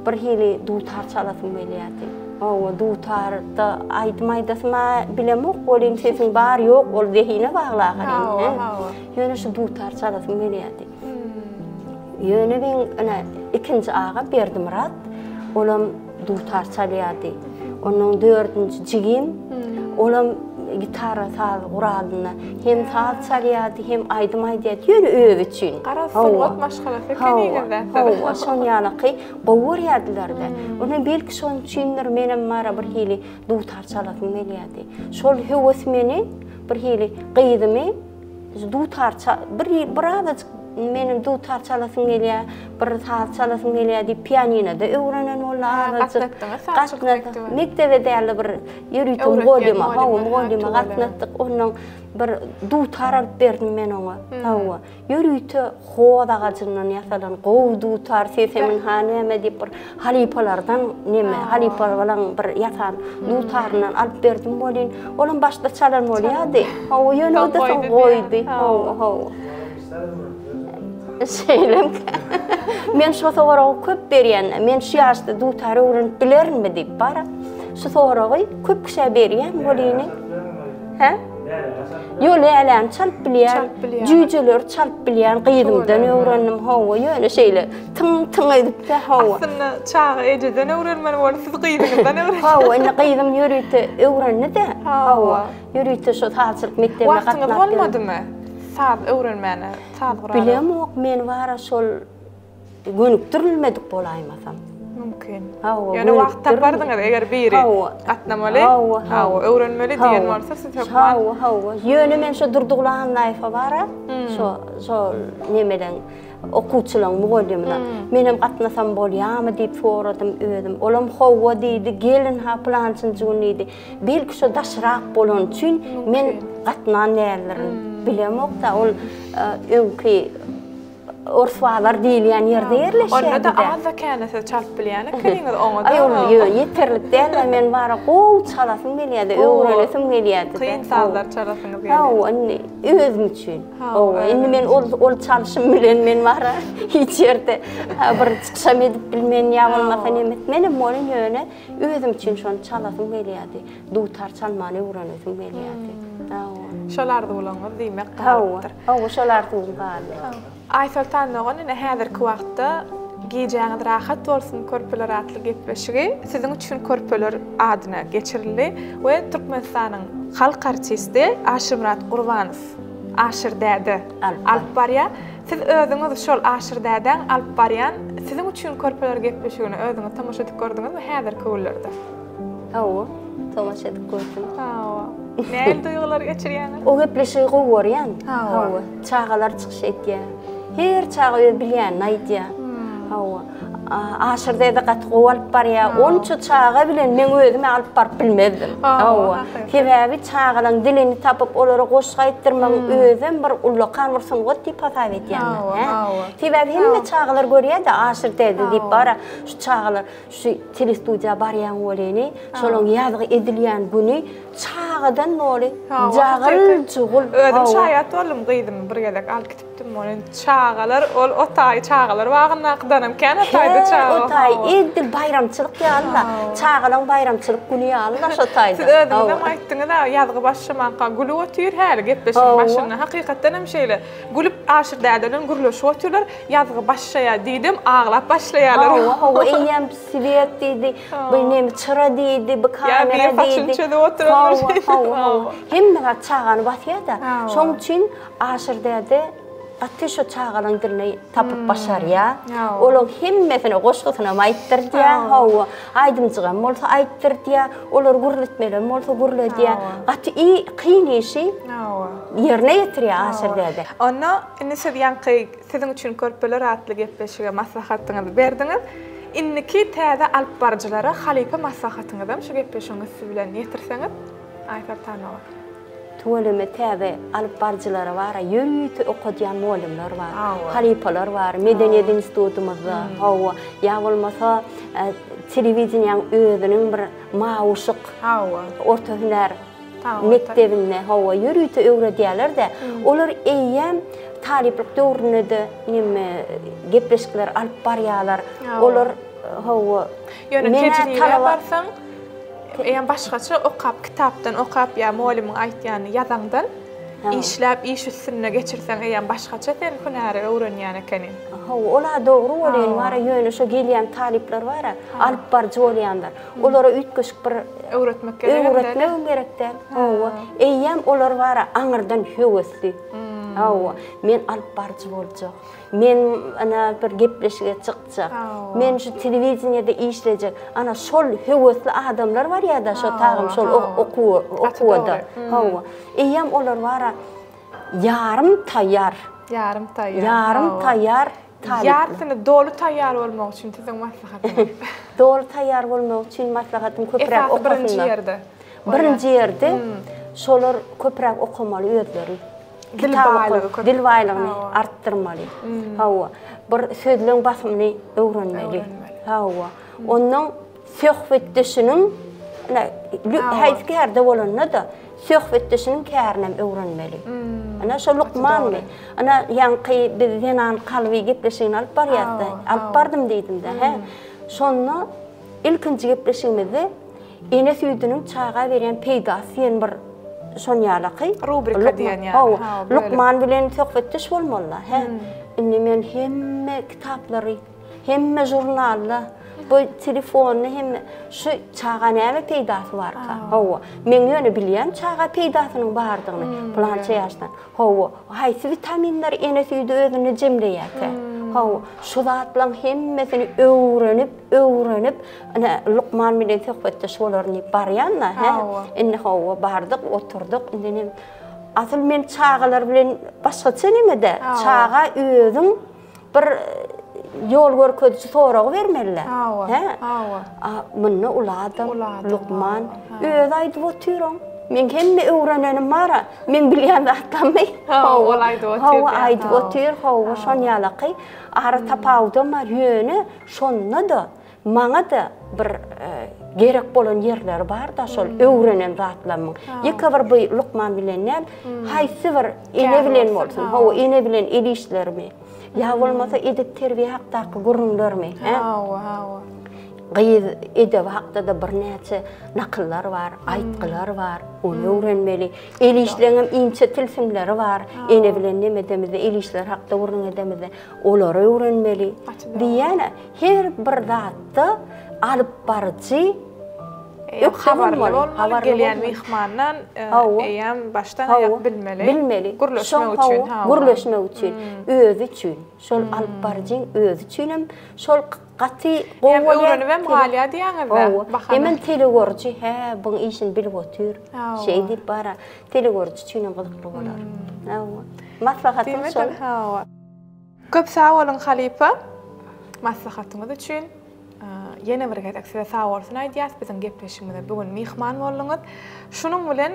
bir hili dutar çalasym gelýärdi. Hawa, dutarda aýdym aýdasym-a bilemok, welin sesiň bar, ýok, ol zehine bagly ahyryn. Hawa, hawa. Ýöne şu dutar çalasym gelýärdi. Ýöne meň ine ikinji agam Berdimyrat, olam dutar çalýardy. Ondan dördünji jigim, olam gitara saz guralynda hem saz çalýardy, hem aýdym aýdýardy, ýöne özi üçin. Garaz, sungat maşgalasy ekeniňiz-dä siz. Hawa, şon ýalaky Gowy görýärdiler-de. Onam belki şonuň üçindir, menem bara bir hili dutar çalasym gelýärdi. Şol höwes meni bir hili gyzymy dutar bir birazajyk. Menem dutar çalasym gelýär, bir saz çalasym gelýär diýip pianinoda öwrenen boldy azajyk. Gatnatdyňyz sazçylyk mekdebe? Mekdebe däl-de bir ýörite mugallyma, hawa mugallyma gatnatdyk. Ondan bir dutar alyp berdim men oňa. Hawa. Ýörite hoz agajyndan ýasalan gowy dutar sesemin ha näme diýip bir halypalardan neme halypalaryň bir ýasan dutaryndan alyp berdim welin olam başda çalan bolýardy. Hawa ýöne o-da soň goýdy. Hawa hawa. Şeýlemkä? Men şo soragy köp berýän. Men şu ýaşda dutar öwrenip bilerinmi diýip bara. Şu soragy köp kişä berýän welin. Hä? Ýo, läläni çalyp bilýän, jüýjeleri çalyp bilýän gyzymdan öwrendim, hawa, ýöne şeýle tyň-tyň edip-de, hawa. Aslynda çaga ejeden öwrenmeli bolup, siz gyzyňyzdan öwrendiňiz. Hawa, indi gyzym ýörite öwrendi-de, hawa, ýörite şo sazçylyk mekdebine gatnap. Wagtyňyz bolmadymy saz öwrenmäne, saz gurala? Bilemok, men bara şol Gönükdirilmedik bolaýmasam. Mümkin. Hawa. Ýöne wagt tapardyňyz eger biri gatnamaly, hawa, öwrenmeli diýen bolsa siz hökman. Hawa, hawa. Ýöne men şo Durdugly Annaýewe bara, şo şo nemeleň okuwçylaň mugallymyna. Menem gatnasam bolýamy diýip soradym özüm. Olam hawa diýdi, gelin ha pylançynjy gün diýdi. Belki şo daşrak bolany üçin men gatnan däldirin. Bilemok-da ol öňki Ors bazar diýilýän ýerde ýerleşýär. Onda-da azda-kände siz çalyp bilýän ekeniňiz oňa-da. Aý ol ýeterlik däl-de men bara gowy çalasym gelýärdi, öwrenesim gelýärdi. Kyn sazlar çalasyňyz gelýär. Hawa, indi özüm üçin. Hawa, indi men ol ol çalşym bilen men bara hiç ýerde bir çykyşam edip bilmen ýa bolmasa neme etmenem welin ýöne özüm üçin şony çalasym gelýärdi. Dutar çalmany öwrenesim gelýärdi. Hawa. Şol arzuwlaryňyz diýmek galypdyr. Hawa, şol arzuwym galdy. Aýsoltan dogan ine häzirki wagtda Gijäňiz rahat bolsun körpeler atly gepleşigi siziň üçin körpeler adyna geçirildi we Türkmenistanyň halk artisti Aşyrmyrat Gurbanow, Aşyr däde, alyp barýar. Siz özüňiz şol Aşyr dädäň alyp barýan Siziň üçin körpeler gepleşigine özüňiz tomaşa edip gördüňizmi häzirki günlerde? Hawa, tomaşa edip gördüm. Hawa. Nähili duýgulary geçirýäňiz? O gepleşigi gowy görýän. Hawa. Çagalar çykyş edýär. Her çaga öz bilýänini aýdýar. Hawa. Aşyr däde gaty gowy alyp barýar. Onça çaga bilen meň özüm alyp baryp bilmezdim. Hawa. Sebäbi çagalaryň dilini tapyp, olara goşgy aýtdyrmagyň özem bir ullakan bir sungat diýip hasap edýän men. Hawa. Sebäbi hemme çagalar görýär-de Aşyr däde diýip bara şu çagalar Şu telestudiýa barýaň welini, şolaň ýazgy edilýän güni çagadan doly, jagyl-jugul. Özüm şaýat boldum, gyzymy bir gezek alyp gidipdim welin, çagalar ol o taýy çagalar bagyndakydanam kän o taýda çaga. O taý edil baýramçylyk ýaly-la, çagalaň baýramçylyk güni ýaly-la şo taýda. Siz özüňizem aýtdyňyz-a, ýazgy başlamanka gülüp otyr häli gepleşigiň başynda. Hakykatdan hem şeýle, gülüp Aşyr däde bilen gürleşip otyrlar. Ýazgy başlaýar diýdim, aglap başlaýarlar. Hawa, hawa, eýýäm swet diýdi, bu neme çyra diýdi, bu kamera diýdi. Ýa biri saçyny çözüp oturandyr. Hawa, hawa, hawa. Hemme zat çagany basýar-da. Şoň üçin Aşyr däde gaty şo çagalaň dilini tapyp başarýar. Olaň hemmesine goşgusynam aýtdyrdýar. Hawa, aýdymjygam bolsa aýtdyrdýar, olary gürletmelem bolsa gürledýär. Gaty kyn işi ýerine ýetirýär Aşyr däde. Onda indi siz ýaňky Siziň üçin körpeler atly gepleşige maslahatyňyzy berdiňiz. Indiki täze alypbaryjylara halypa maslahatyňyzam şu gepleşigiň üsti bilen ýetirseňiz, Aýsoltanowa. Tüweleme täze alypbaryjylara bara ýörite okadýan mugallymlar bar, halypalar bar, medeniýet institutymyzda, hawa, ýa bolmasa telewideniýäň özüniň bir Mawuşyk orta hünär Mekdebinde, hawa, ýörite öwredýärler-de, olar eýýäm talyplyk döwründe-de neme gepleşikler alyp barýarlar. Olar, hawa, Ýöne tejribä barsaň, eýýäm başgaça okap, kitapdan okap ýa mugallymyň aýtýanyny ýazaňdan, işläp, iş üstünde geçirseň eýýäm başgaça sen hünäri öwrenýän ekeniň. Hawa, ol-a dogry welin, bar-a, ýöne şo gelýän talyplar bar-a, alyp baryjy bolýanlar. Olara üýtgeşik bir öwretmek gerek däl. Öwretmegem gerek däl. Hawa. Eýýäm olar bar-a aňyrdan höwesli. Hawa. Men alyp baryjy boljak. Men ana bir gepleşige çykjak. Men şu telewideniýede işlejek. Ana şol höwesli adamlar bar ýa-da şo tagym şol okuwa okuwada. Hawa. Eýýäm olar bar-a ýarym taýýar. Ýarym taýýar. Ýarym taýýar talyplar. Ýarsyny doly taýýar bolmak üçin siziň maslahatyňyz? Doly taýýar bolmak üçin maslahatym köpräk okasynlar. Esasy birinji ýerde. Birinji ýerde şolar köpräk okamaly özleri. Dil baýlygy köp. Dil baýlygyny artdyrmaly. Hawa. Bir sözleň basymyny öwrenmeli. Hawa. Ondan söhbetdeşiniň haýsy kärde bolanda-da söhbetdeşiniň kärinem öwrenmeli. Ana şo lukmanmy? Ana ýaňky biz zenan kalby gepleşigini alyp barýarys-da. Alyp bardym diýdim-de, hä. Şonda ilkinji gepleşigimizde Ene süýdüniň çaga berýän peýdasy diýen bir şon ýalaky rubrika diýen ýaly. Hawa, lukman bilen söhbetdeş bolmaly-da, hä. Indi men hemme kitaplary, hemme žurnalda, bu telefonda hemme şu çaga näme peýdasy barka? Hawa, men ýöne bilýän çaga peýdasynyň bardygyny, pylança ýaşdan. Hawa, haýsy witaminleri ene süýdi özünde jemleýärkä? Hawa, şu zatlaryň hemmesini öwrenip, öwrenip, ine, lukman bilen söhbetdeş bolaryn diýip barýan-da, hä? Indi hawa, bardyk, oturdyk, indi nem Asyl men çagalar bilen başgaça neme-de, çaga özüň bir ýol görkeziji soragy bermeli-dä. Hawa, hawa. A munda uly adam, lukman, özi aýdyp otyr oň. Meň hemme öwrenenim bar-a, meň bilýän zatlammy? Hawa, ol aýdyp otyr. Hawa, aýdyp otyr, hawa, şon ýalaky. Ara tapawudam bar, ýöne şonda-da Maňa-da bir gerek bolan ýerleri bar-da şol öwrenen zatlarymyň. Ýeke bir bu lukman bilen däl, haýsy bir ene bilen bolsun, hawa, ene bilen el işlerimi, ýa bolmasa edep-terbiýe hakdaky gürrüňlerimi, hä? Hawa, hawa. Gyz edebi hakda-da birnäçe nakyllar bar, aýtgylar bar, ony öwrenmeli. El işleňem inçe tilsimleri bar. Ene bilen neme edemizde, el işleri hakda gürrüň edemizde, olary öwrenmeli. Diýýän-ä, Her bir zatda alyp baryjy ökde bolmaly, habarly gelýän myhmandan eýýäm başdan aýak bilmeli. Bilmeli. Gürleşmek üçin. Gürleşmek üçin, özi üçin. Şol alyp baryjyň özi üçin hem şol gaty gowy bolýar. Öwrenibem galýar diýýäňiz-dä. Hemem telegörüji, hä, buň işini bilip otyr. Şeý diýip bara, telegörüji üçin hem gyzykly bolar. Maslahatym şol. Köp sag boluň halypa maslahatyňyz üçin. Ýene bir gezek size sag bolsun aýdýas biziň gepleşigimize bu gün myhman bolduňyz. Şunuň bilen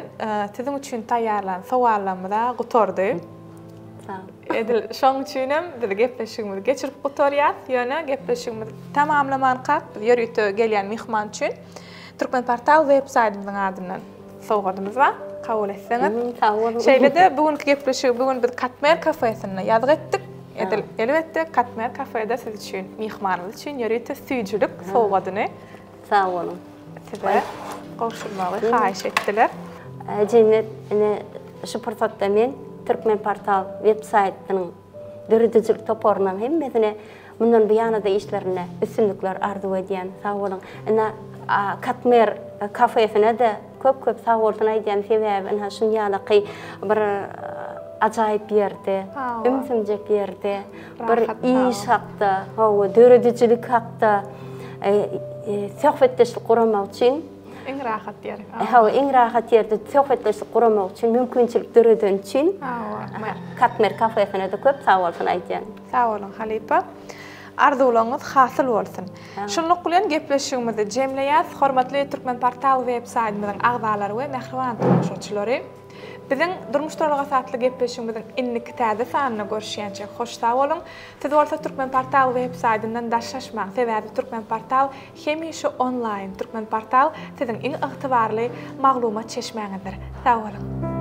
siziň üçin taýýarlan sowallarymyz-a gutardy. Sag. Edil şoň üçin hem biz gepleşigimizi geçirip gutarýas. Ýöne gepleşigimizi tamamlamankak biz ýörite gelýän myhman üçin Türkmenportal web saýtymyzyň adyndan Sowgadymyz bar, kabul etseňiz. Sag boluň. Şeýle-de bu günki gepleşigi bu gün biz Katmer kafesinde ýazgy etdik. Edil, elbetde, Katmer kafede siz üçin, myhmanymyz üçin ýörite süýjülik sowgadyny Sag boluň. Size gowşurmagy haýyş etdiler. Jennet, ine, şu pursatda men Türkmenportal web saýtynyň Döredijilik toparynyň hemmesine mundan buýana-da işlerinde üstünlikler arzuw edýän. Sag boluň. Ine, Katmer kafesine-de köp-köp sag bolsun aýdýan. Sebäbi ynha şun ýalaky bir ajaýyp ýerde, ümsümjek ýerde bir iş hakda, hawa, döredijilik hakda söhbetdeşlik guramak üçin Iň rahat ýer. Hawa, iň rahat ýerde söhbetdeşlik guramak üçin mümkinçilik döredeni üçin Hawa. Katmer kafesine-de köp sag bolsun aýdýan. Sag boluň halypa. Arzuwlaryňyz hasyl bolsun. Şunluk bilen gepleşigimizi jemleýäs. Hormatly Türkmenportal web saýtymyzyň agzalary we mähriban tomaşaçylary! Biziň Durmuş duralgasy atly gepleşigimiziň indiki täze sanynda görüşýänçä hoş sag boluň. Siz bolsa Türkmenportal web saýtyndan daşlaşmaň, sebäbi Türkmenportal hemişe onlaýn. Türkmenportal siziň iň ygtybarly maglumat çeşmäňizdir. Sag boluň!